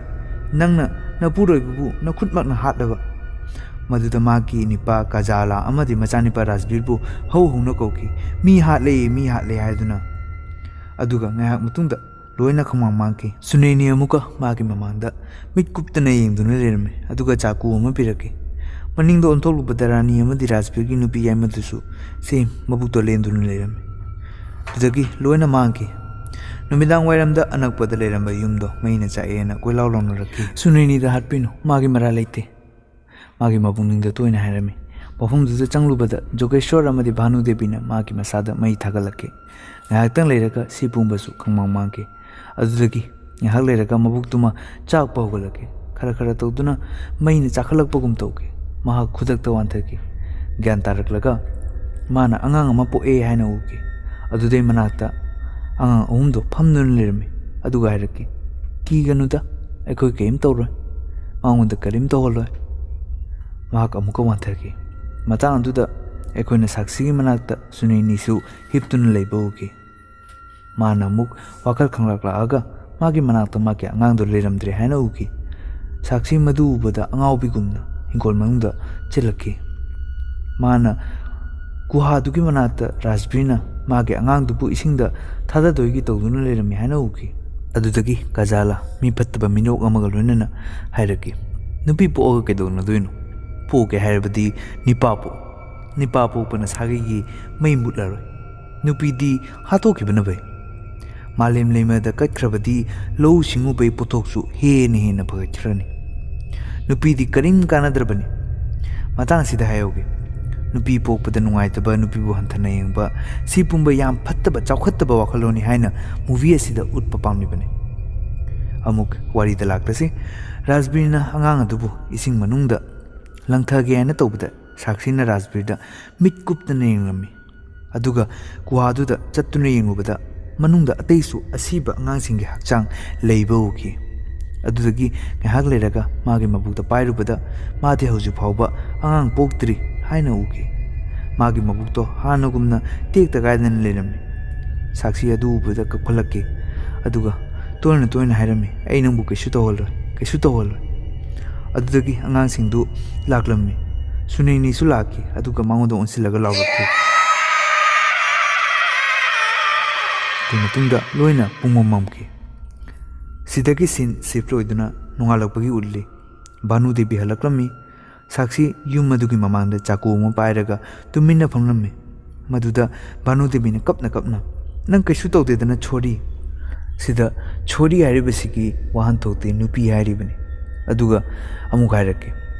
ꯅꯪꯅ ꯅꯄꯨꯔꯣꯏꯕꯕꯨ ꯅꯈꯨꯠꯃꯛꯅ ꯍꯥꯠꯂꯕ?" ꯃꯗꯨꯗ ꯃꯍꯥꯛꯀꯤ ꯅꯤꯄꯥ ꯀꯖꯥꯂꯥ ꯑꯃꯗꯤ ꯃꯆꯥꯅꯤꯄꯥ ꯔꯥꯖꯕꯤꯔꯕꯨ ꯍꯧ ꯍꯧꯅ ꯀꯧꯈꯤ, "ꯃꯤ ꯍꯥꯠꯂꯦ, ꯃꯤ ꯍꯥꯠꯂꯦ" ꯍꯥꯏꯗꯨꯅ꯫ ꯑꯗꯨꯒ ꯉꯥꯏꯍꯥꯛ ꯃꯇꯨꯡꯗ ꯂꯣꯏꯅ ꯈꯪꯃꯥꯡ ꯃꯥꯡꯈꯤ꯫ ꯁꯨꯅꯦꯅꯤ ꯑꯃꯨꯛꯀ ꯃꯥꯒꯤ ꯃꯃꯥꯡꯗ ꯃꯤꯠ ꯀꯨꯞꯇꯅ ꯌꯦꯡꯗꯨꯅ ꯂꯩꯔꯝꯃꯤ, ꯑꯗꯨꯒ ꯆꯥꯀꯨ ꯑꯃ ꯄꯤꯔꯛꯈꯤ꯫ ꯃꯅꯤꯡꯗ ꯑꯣꯟꯊꯣꯛꯂꯨꯕꯗ ꯔꯥꯅꯤ ꯑꯃꯗꯤ ꯔꯥꯖꯕꯤꯔꯒꯤ ꯅꯨꯄꯤ ꯌꯥꯏꯃꯗꯨꯁꯨ ꯁꯦꯝ ꯃꯕꯨꯛꯇꯣ ꯂꯦꯟꯗꯨꯅ ꯂꯩꯔꯝꯃꯤ꯫ ꯑꯗꯨꯗꯒꯤ ꯂꯣꯏꯅ ꯃꯥꯡꯈꯤ꯫ ꯅꯨꯃꯤꯗꯥꯡ ꯋꯥꯏꯔꯝꯗ ꯑꯅꯛꯄꯗ ꯂꯩꯔꯝꯕ ꯌꯨꯝꯗꯣ ꯃꯩꯅ ꯆꯥꯛꯑꯦꯅ ꯀꯣꯏꯂꯥꯎ ꯂꯥꯎꯅꯔꯛꯈꯤ꯫ "ꯁꯨꯅꯦꯅꯤꯗ ꯍꯥꯠꯄꯤꯅꯨ, ꯃꯥꯒꯤ ꯃꯔꯥꯜ ꯂꯩꯇꯦ"꯫ ꯃꯥꯒꯤ ꯃꯕꯨꯛꯅꯤꯡꯗ ꯇꯣꯏꯅ ꯍꯥꯏꯔꯝꯃꯤ꯫ ꯃꯐꯝꯗꯨꯗ ꯆꯪꯂꯨꯕꯗ ꯖꯣꯒꯦꯁꯣꯔ ꯑꯃꯗꯤ ꯚꯥꯅꯨꯗꯦꯕꯤꯅ ꯃꯥꯒꯤ ꯃꯁꯥꯗ ꯃꯩ ꯊꯥꯒꯠꯂꯛꯈꯤ꯫ ꯉꯥꯏꯍꯥꯛꯇꯪ ꯂꯩꯔꯒ ꯁꯤ ꯄꯨꯝꯕꯁꯨ ꯈꯪꯃꯥꯡ ꯃꯥꯡꯈꯤ꯫ ꯑꯗꯨꯗꯒꯤ ꯉꯥꯏꯍꯥꯛ ꯂꯩꯔꯒ ꯃꯕꯨꯛꯇꯨꯃ ꯆꯥꯛꯄ ꯍꯧꯒꯠꯂꯛꯈꯤ꯫ ꯈꯔ ꯈꯔ ꯇꯧꯗꯨꯅ ꯃꯩꯅ ꯆꯥꯛꯈꯠꯂꯛꯄꯒꯨꯝ ꯇꯧꯈꯤ꯫ ꯃꯍꯥꯛ ꯈꯨꯗꯛꯇ ꯋꯥꯟꯊꯈꯤ꯫ ꯒ꯭ꯌꯥꯟ ꯇꯥꯔꯛꯂꯒ ꯃꯥꯅ ꯑꯉꯥꯡ ꯑꯃ ꯄꯣꯛꯑꯦ ꯍꯥꯏꯅ ꯎꯈꯤ꯫ ꯑꯗꯨꯗꯩ ꯃꯅꯥꯛꯇ ꯑꯉꯥꯡ ꯑꯍꯨꯝꯗꯣ ꯐꯝꯗꯨꯅ ꯂꯩꯔꯝꯃꯤ꯫ ꯑꯗꯨꯒ ꯍꯥꯏꯔꯛꯈꯤ, "ꯀꯤꯒꯅꯨꯗ, ꯑꯩꯈꯣꯏ ꯀꯔꯤꯝ ꯇꯧꯔꯣꯏ꯫ ꯃꯉꯣꯟꯗ ꯀꯔꯤꯝ ꯇꯧꯍꯜꯂꯣꯏ"꯫ ꯃꯍꯥꯛ ꯑꯃꯨꯛꯀ ꯋꯥꯟꯊꯈꯤ꯫ ꯃꯇꯥꯡ ꯑꯗꯨꯗ ꯑꯩꯈꯣꯏꯅ ꯁꯥꯛꯁꯤꯒꯤ ꯃꯅꯥꯛꯇ ꯁꯨꯅꯦꯅꯤꯁꯨ ꯍꯤꯞꯇꯨꯅ ꯂꯩꯕ ꯎꯈꯤ꯫ ꯃꯥꯅ ꯑꯃꯨꯛ ꯋꯥꯈꯜ ꯈꯪꯂꯛꯂꯛꯑꯒ ꯃꯥꯒꯤ ꯃꯅꯥꯛꯇ ꯃꯥꯒꯤ ꯑꯉꯥꯡꯗꯣ ꯂꯩꯔꯝꯗ꯭ꯔꯦ ꯍꯥꯏꯅ ꯎꯈꯤ꯫ ꯁꯥꯛꯁꯤ ꯃꯗꯨ ꯎꯕꯗ ꯑꯉꯥꯎꯕꯤꯒꯨꯝꯅ ꯍꯤꯡꯒꯣꯜ ꯃꯅꯨꯡꯗ ꯆꯦꯜꯂꯛꯈꯤ꯫ ꯃꯥꯅ ꯒꯨꯍꯥꯗꯨꯒꯤ ꯃꯅꯥꯛꯇ ꯔꯥꯖꯕꯤꯔꯅ ꯃꯥꯒꯤ ꯑꯉꯥꯡꯗꯨꯕꯨ ꯏꯁꯤꯡꯗ ꯊꯥꯗꯗꯣꯏꯒꯤ ꯇꯧꯗꯨꯅ ꯂꯩꯔꯝꯃꯤ ꯍꯥꯏꯅ ꯎꯈꯤ꯫ ꯑꯗꯨꯗꯒꯤ ꯀꯖꯥꯂꯥ ꯃꯤ ꯐꯠꯇꯕ ꯃꯤꯅꯣꯛ ꯑꯃꯒ ꯂꯣꯏꯅꯅ ꯍꯥꯏꯔꯛꯈꯤ, "ꯅꯨꯄꯤ ꯄꯣꯛꯑꯒ ꯀꯩꯗꯧꯅꯗꯣꯏꯅꯣ? ꯄꯣꯛꯀꯦ ꯍꯥꯏꯔꯕꯗꯤ ꯅꯤꯄꯥ ꯄꯣꯛ꯫ ꯅꯤꯄꯥ ꯄꯣꯛꯄꯅ ꯁꯥꯒꯩꯒꯤ ꯃꯩ ꯃꯨꯠꯂꯔꯣꯏ꯫ ꯅꯨꯄꯤꯗꯤ ꯍꯥꯠꯇꯣꯛꯈꯤꯕꯅ ꯐꯩ꯫ ꯃꯥꯂꯦꯝ ꯂꯩꯃꯗ ꯀꯠꯈ꯭ꯔꯕꯗꯤ ꯂꯧꯎ ꯁꯤꯡꯎꯕꯩ ꯄꯣꯠꯊꯣꯛꯁꯨ ꯍꯦꯟꯅ ꯍꯦꯟꯅ ꯐꯒꯠꯈ꯭ꯔꯅꯤ꯫ ꯅꯨꯄꯤꯗꯤ ꯀꯔꯤꯝ ꯀꯥꯟꯅꯗ꯭ꯔꯕꯅꯤ"꯫ ꯃꯇꯥꯡꯁꯤꯗ ꯍꯥꯏꯍꯧꯒꯦ, ꯅꯨꯄꯤ ꯄꯣꯛꯄꯗ ꯅꯨꯡꯉꯥꯏꯇꯕ, ꯅꯨꯄꯤꯕꯨ ꯍꯟꯊꯅ ꯌꯦꯡꯕ, ꯁꯤ ꯄꯨꯝꯕ ꯌꯥꯝ ꯐꯠꯇꯕ, ꯆꯥꯎꯈꯠꯇꯕ ꯋꯥꯈꯜꯂꯣꯟꯅꯤ ꯍꯥꯏꯅ movie ꯑꯁꯤꯗ ꯎꯠꯄ ꯄꯥꯝꯂꯤꯕꯅꯤ꯫ ꯑꯃꯨꯛ ꯋꯥꯔꯤꯗ ꯂꯥꯛꯂꯁꯤ꯫ ꯔꯥꯖꯕꯤꯔꯅ ꯑꯉꯥꯡ ꯑꯗꯨꯕꯨ ꯏꯁꯤꯡ ꯃꯅꯨꯡꯗ ꯂꯪꯊꯒꯦ ꯍꯥꯏꯅ ꯇꯧꯕꯗ ꯁꯥꯛꯁꯤꯅ ꯔꯥꯖꯕꯤꯔꯗ ꯃꯤꯠ ꯀꯨꯞꯇꯅ ꯌꯦꯡꯂꯝꯃꯤ꯫ ꯑꯗꯨꯒ ꯒꯨꯍꯥꯗꯨꯗ ꯆꯠꯇꯨꯅ ꯌꯦꯡꯂꯨꯕꯗ ꯃꯅꯨꯡꯗ ꯑꯇꯩꯁꯨ ꯑꯁꯤꯕ ꯑꯉꯥꯡꯁꯤꯡꯒꯤ ꯍꯛꯆꯥꯡ ꯂꯩꯕ ꯎꯈꯤ꯫ ꯑꯗꯨꯗꯒꯤ ꯉꯥꯏꯍꯥꯛ ꯂꯩꯔꯒ ꯃꯥꯒꯤ ꯃꯕꯨꯛꯇ ꯄꯥꯏꯔꯨꯕꯗ ꯃꯥꯗꯤ ꯍꯧꯖꯤꯛ ꯐꯥꯎꯕ ꯑꯉꯥꯡ ꯄꯣꯛꯇ꯭ꯔꯤ ꯍꯥꯏꯅ ꯎꯈꯤ꯫ ꯃꯥꯒꯤ ꯃꯕꯨꯛꯇꯣ ꯍꯥꯟꯅꯒꯨꯝꯅ ꯇꯦꯛꯇ ꯀꯥꯏꯗꯅ ꯂꯩꯔꯝꯃꯤ꯫ ꯁꯥꯛꯁꯤ ꯑꯗꯨ ꯎꯕꯗ ꯀꯞꯈꯠꯂꯛꯈꯤ꯫ ꯑꯗꯨꯒ ꯇꯣꯏꯅ ꯇꯣꯏꯅ ꯍꯥꯏꯔꯝꯃꯤ, "ꯑꯩ ꯅꯪꯕꯨ ꯀꯩꯁꯨ ꯇꯧꯍꯜꯂꯣꯏ, ꯀꯩꯁꯨ ꯇꯧꯍꯜꯂꯣꯏ"꯫ ꯑꯗꯨꯗꯒꯤ ꯑꯉꯥꯡꯁꯤꯡꯗꯨ ꯂꯥꯛꯂꯝꯃꯤ꯫ ꯁꯨꯅꯩꯅꯤꯁꯨ ꯂꯥꯛꯈꯤ, ꯑꯗꯨꯒ ꯃꯉꯣꯟꯗ ꯑꯣꯟꯁꯤꯜꯂꯒ ꯂꯥꯎꯔꯛꯈꯤ꯫ ꯑꯗꯨ ꯃꯇꯨꯡꯗ ꯂꯣꯏꯅ ꯄꯨꯡꯃꯝ ꯃꯝꯈꯤ꯫ ꯁꯤꯗꯒꯤ ꯁꯤꯟ ꯁꯤꯐ ꯑꯣꯏꯗꯨꯅ ꯅꯣꯡꯉꯥꯜꯂꯛꯄꯒꯤ ꯎꯠꯂꯤ꯫ ꯚꯥꯅꯨ ꯗꯦꯕꯤ ꯍꯜꯂꯛꯂꯝꯃꯤ꯫ ꯁꯥꯛꯁꯤ ꯌꯨꯝ ꯑꯗꯨꯒꯤ ꯃꯃꯥꯡꯗ ꯆꯥꯛꯀꯨ ꯑꯃ ꯄꯥꯏꯔꯒ ꯇꯨꯃꯤꯟꯅ ꯐꯝꯂꯝꯃꯤ꯫ ꯃꯗꯨꯗ ꯚꯥꯅꯨ ꯗꯦꯕꯤꯅ ꯀꯞꯅ ꯀꯞꯅ, "ꯅꯪ ꯀꯩꯁꯨ ꯇꯧꯗꯦꯗꯅ, ꯁꯣꯔꯤ"꯫ ꯁꯤꯗ "ꯁꯣꯔꯤ" ꯍꯥꯏꯔꯤꯕꯁꯤꯒꯤ ꯋꯥꯍꯟꯊꯣꯛꯇꯤ ꯅꯨꯄꯤ ꯍꯥꯏꯔꯤꯕꯅꯤ꯫ ꯑꯗꯨꯒ ꯑꯃꯨꯛ ꯍꯥꯏꯔꯛꯀꯦ,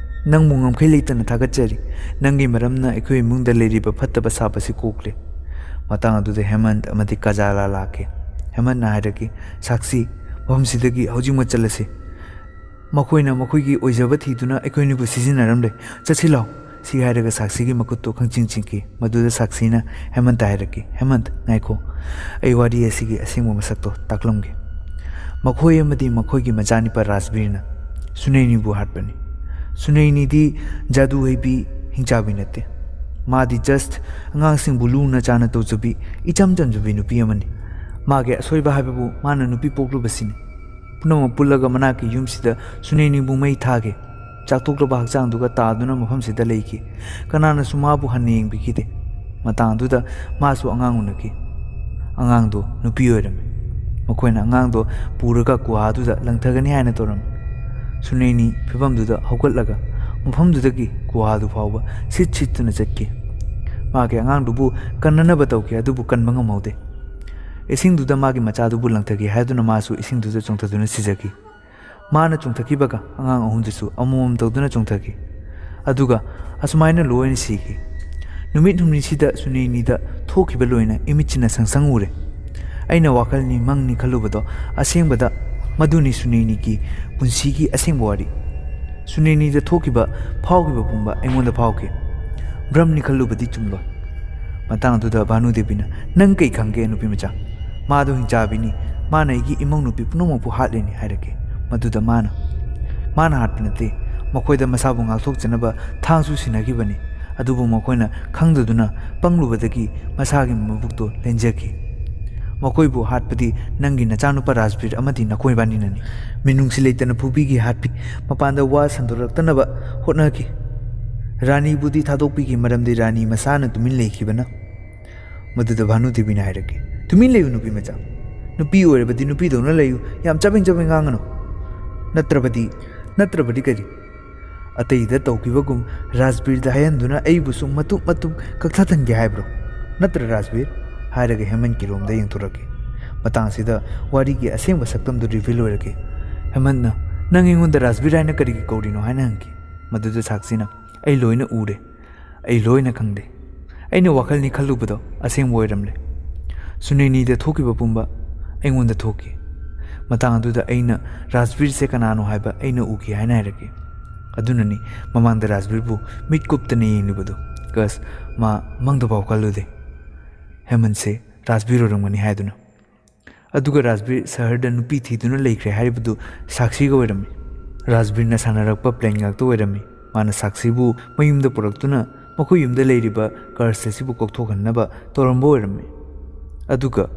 "ꯅꯪꯕꯨ ꯉꯝꯈꯩ ꯂꯩꯇꯅ ꯊꯥꯒꯠꯆꯔꯤ꯫ ꯅꯪꯒꯤ ꯃꯔꯝꯅ ꯑꯩꯈꯣꯏ ꯏꯃꯨꯡꯗ ꯂꯩꯔꯤꯕ ꯐꯠꯇꯕ ꯁꯥꯕꯁꯤ ꯀꯣꯛꯂꯦ"꯫ ꯃꯇꯥꯡ ꯑꯗꯨꯗ ꯍꯦꯃꯟꯠ ꯑꯃꯗꯤ ꯀꯖꯥꯂꯥ ꯂꯥꯛꯈꯤ꯫ ꯍꯦꯃꯟꯠꯅ ꯍꯥꯏꯔꯛꯈꯤ, "ꯁꯥꯛꯁꯤ, ꯃꯐꯝꯁꯤꯗꯒꯤ ꯍꯧꯖꯤꯛꯃꯛ ꯆꯠꯂꯁꯤ꯫ ꯃꯈꯣꯏꯅ ꯃꯈꯣꯏꯒꯤ ꯑꯣꯏꯖꯕ ꯊꯤꯗꯨꯅ ꯑꯩꯈꯣꯏꯅꯤꯕꯨ ꯁꯤꯖꯤꯟꯅꯔꯝꯂꯦ꯫ ꯆꯠꯁꯤ ꯂꯥꯎ"꯫ ꯁꯤ ꯍꯥꯏꯔꯒ ꯁꯥꯛꯁꯤꯒꯤ ꯃꯈꯨꯠꯇꯨ ꯈꯪꯆꯤꯡ ꯆꯤꯡꯈꯤ꯫ ꯃꯗꯨꯗ ꯁꯥꯛꯁꯤꯅ ꯍꯦꯃꯟꯇ ꯍꯥꯏꯔꯛꯈꯤ, "ꯍꯦꯃꯟꯇ, ꯉꯥꯏꯈꯣ, ꯑꯩ ꯋꯥꯔꯤ ꯑꯁꯤꯒꯤ ꯑꯁꯦꯡꯕ ꯃꯁꯛꯇꯣ ꯇꯥꯛꯂꯝꯒꯦ꯫ ꯃꯈꯣꯏ ꯑꯃꯗꯤ ꯃꯈꯣꯏꯒꯤ ꯃꯆꯥꯅꯤꯄꯥ ꯔꯥꯖꯕꯤꯔꯅ ꯁꯨꯅꯩꯅꯤꯕꯨ ꯍꯥꯠꯄꯅꯤ꯫ ꯁꯨꯅꯩꯅꯤꯗꯤ ꯖꯥꯗꯨ ꯍꯩꯕꯤ ꯍꯤꯡꯆꯥꯕꯤ ꯅꯠꯇꯦ꯫ ꯃꯥꯗꯤ just ꯑꯉꯥꯡꯁꯤꯡꯕꯨ ꯂꯨꯅ ꯆꯥꯅ ꯇꯧꯖꯕꯤ, ꯏꯆꯝ ꯆꯝꯖꯕꯤ ꯅꯨꯄꯤ ꯑꯃꯅꯤ꯫ ꯃꯥꯒꯤ ꯑꯁꯣꯏꯕ ꯍꯥꯏꯕꯕꯨ ꯃꯥꯅ ꯅꯨꯄꯤ ꯄꯣꯛꯂꯨꯕꯁꯤꯅꯤ"꯫ ꯄꯨꯝꯅꯃꯛ ꯄꯨꯜꯂꯒ ꯃꯅꯥꯛꯀꯤ ꯌꯨꯝꯁꯤꯗ ꯁꯨꯅꯩꯅꯤꯕꯨ ꯃꯩ ꯊꯥꯈꯤ꯫ ꯆꯥꯛꯊꯣꯛꯂꯕ ꯍꯛꯆꯥꯡꯗꯨꯒ ꯇꯥꯗꯨꯅ ꯃꯐꯝꯁꯤꯗ ꯂꯩꯈꯤ꯫ ꯀꯅꯥꯅꯁꯨ ꯃꯥꯕꯨ ꯍꯟꯅ ꯌꯦꯡꯕꯤꯈꯤꯗꯦ꯫ ꯃꯇꯥꯡ ꯑꯗꯨꯗ ꯃꯥꯁꯨ ꯑꯉꯥꯡ ꯎꯅꯈꯤ꯫ ꯑꯉꯥꯡꯗꯣ ꯅꯨꯄꯤ ꯑꯣꯏꯔꯝꯃꯤ꯫ ꯃꯈꯣꯏꯅ ꯑꯉꯥꯡꯗꯣ ꯄꯨꯔꯒ ꯒꯨꯍꯥꯗꯨꯗ ꯂꯪꯊꯒꯅꯤ ꯍꯥꯏꯅ ꯇꯧꯔꯝꯃꯤ꯫ ꯁꯨꯅꯩꯅꯤ ꯐꯤꯕꯝꯗꯨꯗ ꯍꯧꯒꯠꯂꯒ ꯃꯐꯝꯗꯨꯗꯒꯤ ꯒꯨꯍꯥꯗꯨ ꯐꯥꯎꯕ ꯁꯤꯠ ꯁꯤꯠꯇꯨꯅ ꯆꯠꯈꯤ꯫ ꯃꯥꯒꯤ ꯑꯉꯥꯡꯗꯨꯕꯨ ꯀꯟꯅꯅꯕ ꯇꯧꯈꯤ, ꯑꯗꯨꯕꯨ ꯀꯟꯕ ꯉꯝꯍꯧꯗꯦ꯫ ꯏꯁꯤꯡꯗꯨꯗ ꯃꯥꯒꯤ ꯃꯆꯥꯗꯨꯕꯨ ꯂꯪꯊꯒꯦ ꯍꯥꯏꯗꯨꯅ ꯃꯥꯁꯨ ꯏꯁꯤꯡꯗꯨꯗ ꯆꯣꯡꯊꯗꯨꯅ ꯁꯤꯖꯈꯤ꯫ ꯃꯥꯅ ꯆꯣꯡꯊꯈꯤꯕꯒ ꯑꯉꯥꯡ ꯑꯍꯨꯝꯗꯨꯁꯨ ꯑꯃꯃꯝ ꯇꯧꯗꯨꯅ ꯆꯣꯡꯊꯈꯤ꯫ ꯑꯗꯨꯒ ꯑꯁꯨꯃꯥꯏꯅ ꯂꯣꯏꯅ ꯁꯤꯈꯤ꯫ ꯅꯨꯃꯤꯠ ꯍꯨꯝꯅꯤꯁꯤꯗ ꯁꯨꯅꯩꯅꯤꯗ ꯊꯣꯛꯈꯤꯕ ꯂꯣꯏꯅ ꯏꯃꯤꯠꯁꯤꯅ ꯁꯪ ꯁꯪ ꯎꯔꯦ꯫ ꯑꯩꯅ ꯋꯥꯈꯜꯅꯤ ꯃꯪꯅꯤ ꯈꯜꯂꯨꯕꯗꯣ ꯑꯁꯦꯡꯕꯗ ꯃꯗꯨꯅꯤ ꯁꯨꯅꯩꯅꯤꯒꯤ ꯄꯨꯟꯁꯤꯒꯤ ꯑꯁꯦꯡꯕ ꯋꯥꯔꯤ꯫ ꯁꯨꯅꯩꯅꯤꯗ ꯊꯣꯛꯈꯤꯕ, ꯐꯥꯎꯈꯤꯕ ꯄꯨꯝꯕ ꯑꯩꯉꯣꯟꯗ ꯐꯥꯎꯈꯤ꯫ ꯕ꯭ꯔꯝꯅꯤ ꯈꯜꯂꯨꯕꯗꯤ ꯆꯨꯝꯂꯣꯏ꯫ ꯃꯇꯥꯡ ꯑꯗꯨꯗ ꯚꯥꯅꯨꯗꯦꯕꯤꯅ, "ꯅꯪ ꯀꯩ ꯈꯪꯒꯦ, ꯅꯨꯄꯤ ꯃꯆꯥ? ꯃꯥꯗꯣ ꯍꯤꯡꯆꯥꯕꯤꯅꯤ, ꯃꯥꯅ ꯑꯩꯒꯤ ꯏꯃꯧ ꯅꯨꯄꯤ ꯄꯨꯝꯅꯃꯛꯄꯨ ꯍꯥꯠꯂꯤꯅꯤ" ꯍꯥꯏꯔꯛꯈꯤ꯫ ꯃꯗꯨꯗ ꯃꯥꯅ, ꯃꯥꯅ ꯍꯥꯠꯄ ꯅꯠꯇꯦ, ꯃꯈꯣꯏꯗ ꯃꯁꯥꯕꯨ ꯉꯥꯛꯊꯣꯛꯆꯅꯕ ꯊꯥꯡꯁꯨ ꯁꯤꯟꯅꯈꯤꯕꯅꯤ꯫ ꯑꯗꯨꯕꯨ ꯃꯈꯣꯏꯅ ꯈꯪꯗꯗꯨꯅ ꯄꯪꯂꯨꯕꯗꯒꯤ ꯃꯁꯥꯒꯤ ꯃꯕꯨꯛꯇꯣ ꯂꯦꯟꯖꯈꯤ꯫ ꯃꯈꯣꯏꯕꯨ ꯍꯥꯠꯄꯗꯤ ꯅꯪꯒꯤ ꯅꯆꯥꯅꯨꯄꯥ ꯔꯥꯖꯕꯤꯔ ꯑꯃꯗꯤ ꯅꯈꯣꯏꯕꯥꯅꯤꯅꯅꯤ꯫ ꯃꯤꯅꯨꯡꯁꯤ ꯂꯩꯇꯅ ꯐꯨꯕꯤꯒꯤ ꯍꯥꯠꯄꯤ꯫ ꯃꯄꯥꯟꯗ ꯋꯥ ꯁꯟꯗꯣꯔꯛꯇꯅꯕ ꯍꯣꯠꯅꯈꯤ꯫ ꯔꯥꯅꯤꯕꯨꯗꯤ ꯊꯥꯗꯣꯛꯄꯤꯈꯤ, ꯃꯔꯝꯗꯤ ꯔꯥꯅꯤ ꯃꯁꯥꯅ ꯇꯨꯃꯤꯟ ꯂꯩꯈꯤꯕꯅ꯫ ꯃꯗꯨꯗ ꯚꯥꯅꯨ ꯗꯦꯕꯤꯅ ꯍꯥꯏꯔꯛꯈꯤ, "ꯇꯨꯃꯤꯟ ꯂꯩꯌꯨ, ꯅꯨꯄꯤ ꯃꯆꯥ꯫ ꯅꯨꯄꯤ ꯑꯣꯏꯔꯕꯗꯤ ꯅꯨꯄꯤꯗꯧꯅ ꯂꯩꯌꯨ꯫ ꯌꯥꯝ ꯆꯕꯦꯡ ꯆꯕꯦꯡ ꯉꯥꯡꯒꯅꯨ꯫ ꯅꯠꯇ꯭ꯔꯕꯗꯤ, ꯅꯠꯇ꯭ꯔꯕꯗꯤ ꯀꯔꯤ? ꯑꯇꯩꯗ ꯇꯧꯈꯤꯕꯒꯨꯝ ꯔꯥꯖꯕꯤꯔꯗ ꯍꯥꯏꯍꯟꯗꯨꯅ ꯑꯩꯕꯨꯁꯨ ꯃꯇꯨꯝ ꯃꯇꯨꯝ ꯀꯛꯊꯠꯍꯟꯒꯦ ꯍꯥꯏꯕ꯭ꯔꯣ? ꯅꯠꯇ꯭ꯔ ꯔꯥꯖꯕꯤꯔ?" ꯍꯥꯏꯔꯒ ꯍꯦꯃꯟꯀꯤ ꯔꯣꯝꯗ ꯌꯦꯡꯊꯣꯔꯛꯈꯤ꯫ ꯃꯇꯥꯡꯁꯤꯗ ꯋꯥꯔꯤꯒꯤ ꯑꯁꯦꯡꯕ ꯁꯛꯇꯝꯗꯨ ꯔꯤꯚꯤꯜ ꯑꯣꯏꯔꯛꯈꯤ꯫ ꯍꯦꯃꯟꯅ, "ꯅꯪ ꯑꯩꯉꯣꯟꯗ ꯔꯥꯖꯕꯤꯔ ꯍꯥꯏꯅ ꯀꯔꯤꯒꯤ ꯀꯧꯔꯤꯅꯣ?" ꯍꯥꯏꯅ ꯍꯪꯈꯤ꯫ ꯃꯗꯨꯗ ꯁꯥꯛꯁꯤꯅ, "ꯑꯩ ꯂꯣꯏꯅ ꯎꯔꯦ꯫ ꯑꯩ ꯂꯣꯏꯅ ꯈꯪꯂꯦ꯫ ꯑꯩꯅ ꯋꯥꯈꯜꯅꯤ ꯈꯜꯂꯨꯕꯗꯣ ꯑꯁꯦꯡꯕ ꯑꯣꯏꯔꯝꯂꯦ꯫ ꯁꯨꯅꯦꯅꯤꯗ ꯊꯣꯛꯈꯤꯕ ꯄꯨꯝꯕ ꯑꯩꯉꯣꯟꯗ ꯊꯣꯛꯈꯤ꯫ ꯃꯇꯥꯡ ꯑꯗꯨꯗ ꯑꯩꯅ ꯔꯥꯖꯕꯤꯔꯁꯦ ꯀꯅꯥꯅꯣ ꯍꯥꯏꯕ ꯑꯩꯅ ꯎꯈꯤ" ꯍꯥꯏꯅ ꯍꯥꯏꯔꯛꯈꯤ꯫ ꯑꯗꯨꯅꯅꯤ ꯃꯃꯥꯡꯗ ꯔꯥꯖꯕꯤꯔꯕꯨ ꯃꯤꯠ ꯀꯨꯞꯇꯅ ꯌꯦꯡꯂꯤꯕꯗꯨ꯫ ꯀꯁ, ꯃꯥ ꯃꯪꯗꯐꯥꯎ ꯈꯜꯂꯨꯗꯦ ꯍꯦꯃꯟꯁꯦ ꯔꯥꯖꯕꯤꯔ ꯑꯣꯏꯔꯝꯒꯅꯤ ꯍꯥꯏꯗꯨꯅ꯫ ꯑꯗꯨꯒ ꯔꯥꯖꯕꯤꯔ ꯁꯍꯔꯗ ꯅꯨꯄꯤ ꯊꯤꯗꯨꯅ ꯂꯩꯈ꯭ꯔꯦ ꯍꯥꯏꯔꯤꯕꯗꯨ ꯁꯥꯛꯁꯤꯒ ꯑꯣꯏꯔꯝꯃꯤ꯫ ꯔꯥꯖꯕꯤꯔꯅ ꯁꯥꯟꯅꯔꯛꯄ ꯄ꯭ꯂꯦꯟ ꯉꯥꯛꯇ ꯑꯣꯏꯔꯝꯃꯤ꯫ ꯃꯥꯅ ꯁꯥꯛꯁꯤꯕꯨ ꯃꯌꯨꯝꯗ ꯄꯨꯔꯛꯇꯨꯅ ꯃꯈꯣꯏ ꯌꯨꯝꯗ ꯂꯩꯔꯤꯕ ꯀꯔꯁ ꯑꯁꯤꯕꯨ ꯀꯣꯛꯊꯣꯛꯍꯟꯅꯕ ꯇꯧꯔꯝꯕ ꯑꯣꯏꯔꯝꯃꯤ꯫ ꯑꯗꯨꯒ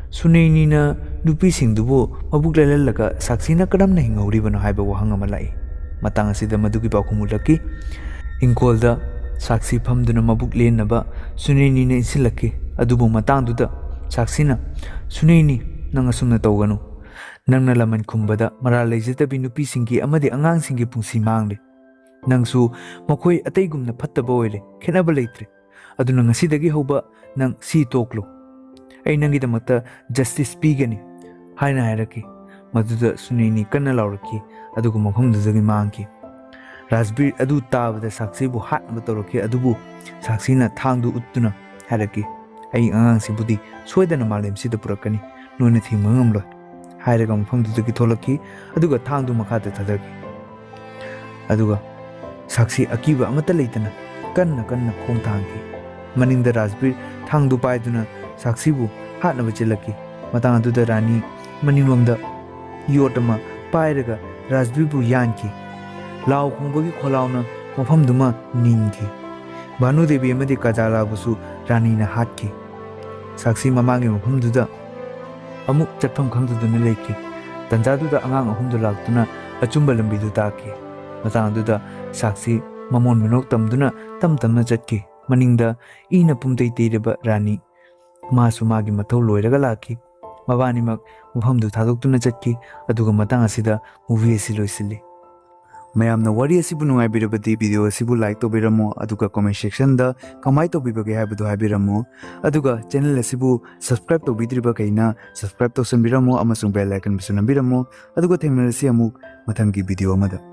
ꯁꯨꯅꯦꯅꯤꯅ ꯅꯨꯄꯤꯁꯤꯡꯗꯨꯕꯨ ꯃꯕꯨꯛ ꯂꯦꯜꯍꯜꯂꯒ ꯁꯥꯛꯁꯤꯅ ꯀꯔꯝꯅ ꯍꯤꯡꯍꯧꯔꯤꯕꯅꯣ ꯍꯥꯏꯕ ꯋꯥꯍꯪ ꯑꯃ ꯂꯥꯛꯏ꯫ ꯃꯇꯥꯡ ꯑꯁꯤꯗ ꯃꯗꯨꯒꯤ ꯄꯥꯎꯈꯨꯝ ꯎꯠꯂꯛꯈꯤ꯫ ꯏꯪꯈꯣꯜꯗ ꯁꯥꯛꯁꯤ ꯐꯝꯗꯨꯅ ꯃꯕꯨꯛ ꯂꯦꯟꯅꯕ ꯁꯨꯅꯦꯅꯤꯅ ꯏꯟꯁꯤꯜꯂꯛꯈꯤ꯫ ꯑꯗꯨꯕꯨ ꯃꯇꯥꯡꯗꯨꯗ ꯁꯥꯛꯁꯤꯅ, "ꯁꯨꯅꯦꯅꯤ, ꯅꯪ ꯑꯁꯨꯝꯅ ꯇꯧꯒꯅꯨ꯫ ꯅꯪꯅ ꯂꯃꯟ ꯈꯨꯝꯕꯗ ꯃꯔꯥꯜ ꯂꯩꯖꯗꯕꯤ ꯅꯨꯄꯤꯁꯤꯡꯒꯤ ꯑꯃꯗꯤ ꯑꯉꯥꯡꯁꯤꯡꯒꯤ ꯄꯨꯟꯁꯤ ꯃꯥꯡꯂꯦ꯫ ꯅꯪꯁꯨ ꯃꯈꯣꯏ ꯑꯇꯩꯒꯨꯝꯅ ꯐꯠꯇꯕ ꯑꯣꯏꯔꯦ, ꯈꯦꯠꯅꯕ ꯂꯩꯇ꯭ꯔꯦ꯫ ꯑꯗꯨꯅ ꯉꯁꯤꯗꯒꯤ ꯍꯧꯕ ꯅꯪ ꯁꯤ ꯇꯣꯛꯂꯨ꯫ ꯑꯩ ꯅꯪꯒꯤꯗꯃꯛꯇ ꯖꯁꯇꯤꯁ ꯄꯤꯒꯅꯤ" ꯍꯥꯏꯅ ꯍꯥꯏꯔꯛꯈꯤ꯫ ꯃꯗꯨꯗ ꯁꯨꯅꯦꯅꯤ ꯀꯟꯅ ꯂꯥꯎꯔꯛꯈꯤ, ꯑꯗꯨꯒ ꯃꯐꯝꯗꯨꯗꯒꯤ ꯃꯥꯡꯈꯤ꯫ ꯔꯥꯖꯕꯤꯔ ꯑꯗꯨ ꯇꯥꯕꯗ ꯁꯥꯛꯁꯤꯕꯨ ꯍꯥꯠꯅꯕ ꯇꯧꯔꯛꯈꯤ, ꯑꯗꯨꯕꯨ ꯁꯥꯛꯁꯤꯅ ꯊꯥꯡꯗꯨ ꯎꯠꯇꯨꯅ ꯍꯥꯏꯔꯛꯈꯤ, "ꯑꯩ ꯑꯉꯥꯡꯁꯤꯕꯨꯗꯤ ꯁꯣꯏꯗꯅ ꯃꯥꯂꯦꯝꯁꯤꯗ ꯄꯨꯔꯛꯀꯅꯤ, ꯅꯣꯏꯅ ꯊꯤꯡꯕ ꯉꯝꯂꯣꯏ" ꯍꯥꯏꯔꯒ ꯃꯐꯝꯗꯨꯗꯒꯤ ꯊꯣꯛꯂꯛꯈꯤ, ꯑꯗꯨꯒ ꯊꯥꯡꯗꯨ ꯃꯈꯥꯗ ꯊꯥꯗꯈꯤ꯫ ꯑꯗꯨꯒ ꯁꯥꯛꯁꯤ ꯑꯀꯤꯕ ꯑꯃꯠꯇ ꯂꯩꯇꯅ ꯀꯟꯅ ꯀꯟꯅ ꯈꯣꯡ ꯊꯥꯡꯈꯤ꯫ ꯃꯅꯤꯡꯗ ꯔꯥꯖꯕꯤꯔ ꯊꯥꯡꯗꯨ ꯄꯥꯏꯗꯨꯅ ꯁꯥꯛꯁꯤꯕꯨ ꯍꯥꯠꯅꯕ ꯆꯦꯜꯂꯛꯈꯤ꯫ ꯃꯇꯥꯡ ꯑꯗꯨꯗ ꯔꯥꯅꯤ ꯃꯅꯤꯡꯂꯣꯝꯗ ꯌꯣꯠ ꯑꯃ ꯄꯥꯏꯔꯒ ꯔꯥꯖꯕꯤꯔꯕꯨ ꯌꯥꯟꯈꯤ꯫ ꯂꯥꯎ ꯈꯣꯡꯕꯒꯤ ꯈꯣꯜꯂꯥꯎꯅ ꯃꯐꯝꯗꯨꯃ ꯅꯤꯟꯈꯤ꯫ ꯚꯥꯅꯨꯗꯦꯕꯤ ꯑꯃꯗꯤ ꯀꯖꯥꯂꯥꯕꯨꯁꯨ ꯔꯥꯅꯤꯅ ꯍꯥꯠꯈꯤ꯫ ꯁꯥꯛꯁꯤ ꯃꯃꯥꯡꯒꯤ ꯃꯐꯝꯗꯨꯗ ꯑꯃꯨꯛ ꯆꯠꯐꯝ ꯈꯪꯗꯗꯨꯅ ꯂꯩꯈꯤ꯫ ꯇꯟꯖꯥꯗꯨꯗ ꯑꯉꯥꯡ ꯑꯍꯨꯝꯗꯨ ꯂꯥꯛꯇꯨꯅ ꯑꯆꯨꯝꯕ ꯂꯝꯕꯤꯗꯨ ꯇꯥꯛꯈꯤ꯫ ꯃꯇꯥꯡ ꯑꯗꯨꯗ ꯁꯥꯛꯁꯤ ꯃꯃꯣꯟ ꯃꯤꯅꯣꯛ ꯇꯝꯗꯨꯅ ꯇꯝ ꯇꯝꯅ ꯆꯠꯈꯤ꯫ ꯃꯅꯤꯡꯗ ꯏꯅ ꯄꯨꯝꯇꯩ ꯇꯩꯔꯕ ꯔꯥꯅꯤ, ꯃꯥꯁꯨ ꯃꯥꯒꯤ ꯃꯊꯧ ꯂꯣꯏꯔꯒ ꯂꯥꯛꯈꯤ꯫ ꯃꯕꯥꯅꯤꯃꯛ ꯃꯐꯝꯗꯨ ꯊꯥꯗꯣꯛꯇꯨꯅ ꯆꯠꯈꯤ꯫ ꯑꯗꯨꯒ ꯃꯇꯥꯡ ꯑꯁꯤꯗ movie ꯑꯁꯤ ꯂꯣꯏꯁꯤꯜꯂꯤ꯫ ꯃꯌꯥꯝꯅ ꯋꯥꯔꯤ ꯑꯁꯤꯕꯨ ꯅꯨꯡꯉꯥꯏꯕꯤꯔꯕꯗꯤ video ꯑꯁꯤꯕꯨ like ꯇꯧꯕꯤꯔꯝꯃꯣ, ꯑꯗꯨꯒ comment section ꯗ ꯀꯃꯥꯏ ꯇꯧꯕꯤꯕꯒꯦ ꯍꯥꯏꯕꯗꯨ ꯍꯥꯏꯕꯤꯔꯝꯃꯣ꯫ ꯑꯗꯨꯒ channel ꯑꯁꯤꯕꯨ subscribe ꯇꯧꯕꯤꯗ꯭ꯔꯤꯕꯈꯩꯅ subscribe ꯇꯧꯁꯟꯕꯤꯔꯝꯃꯣ ꯑꯃꯁꯨꯡ bell icon ꯕꯨꯁꯨ ꯅꯝꯕꯤꯔꯝꯃꯣ꯫ ꯑꯗꯨꯒ ꯊꯦꯡꯅꯔꯁꯤ ꯑꯃꯨꯛ ꯃꯊꯪꯒꯤ video ꯑꯃꯗ꯫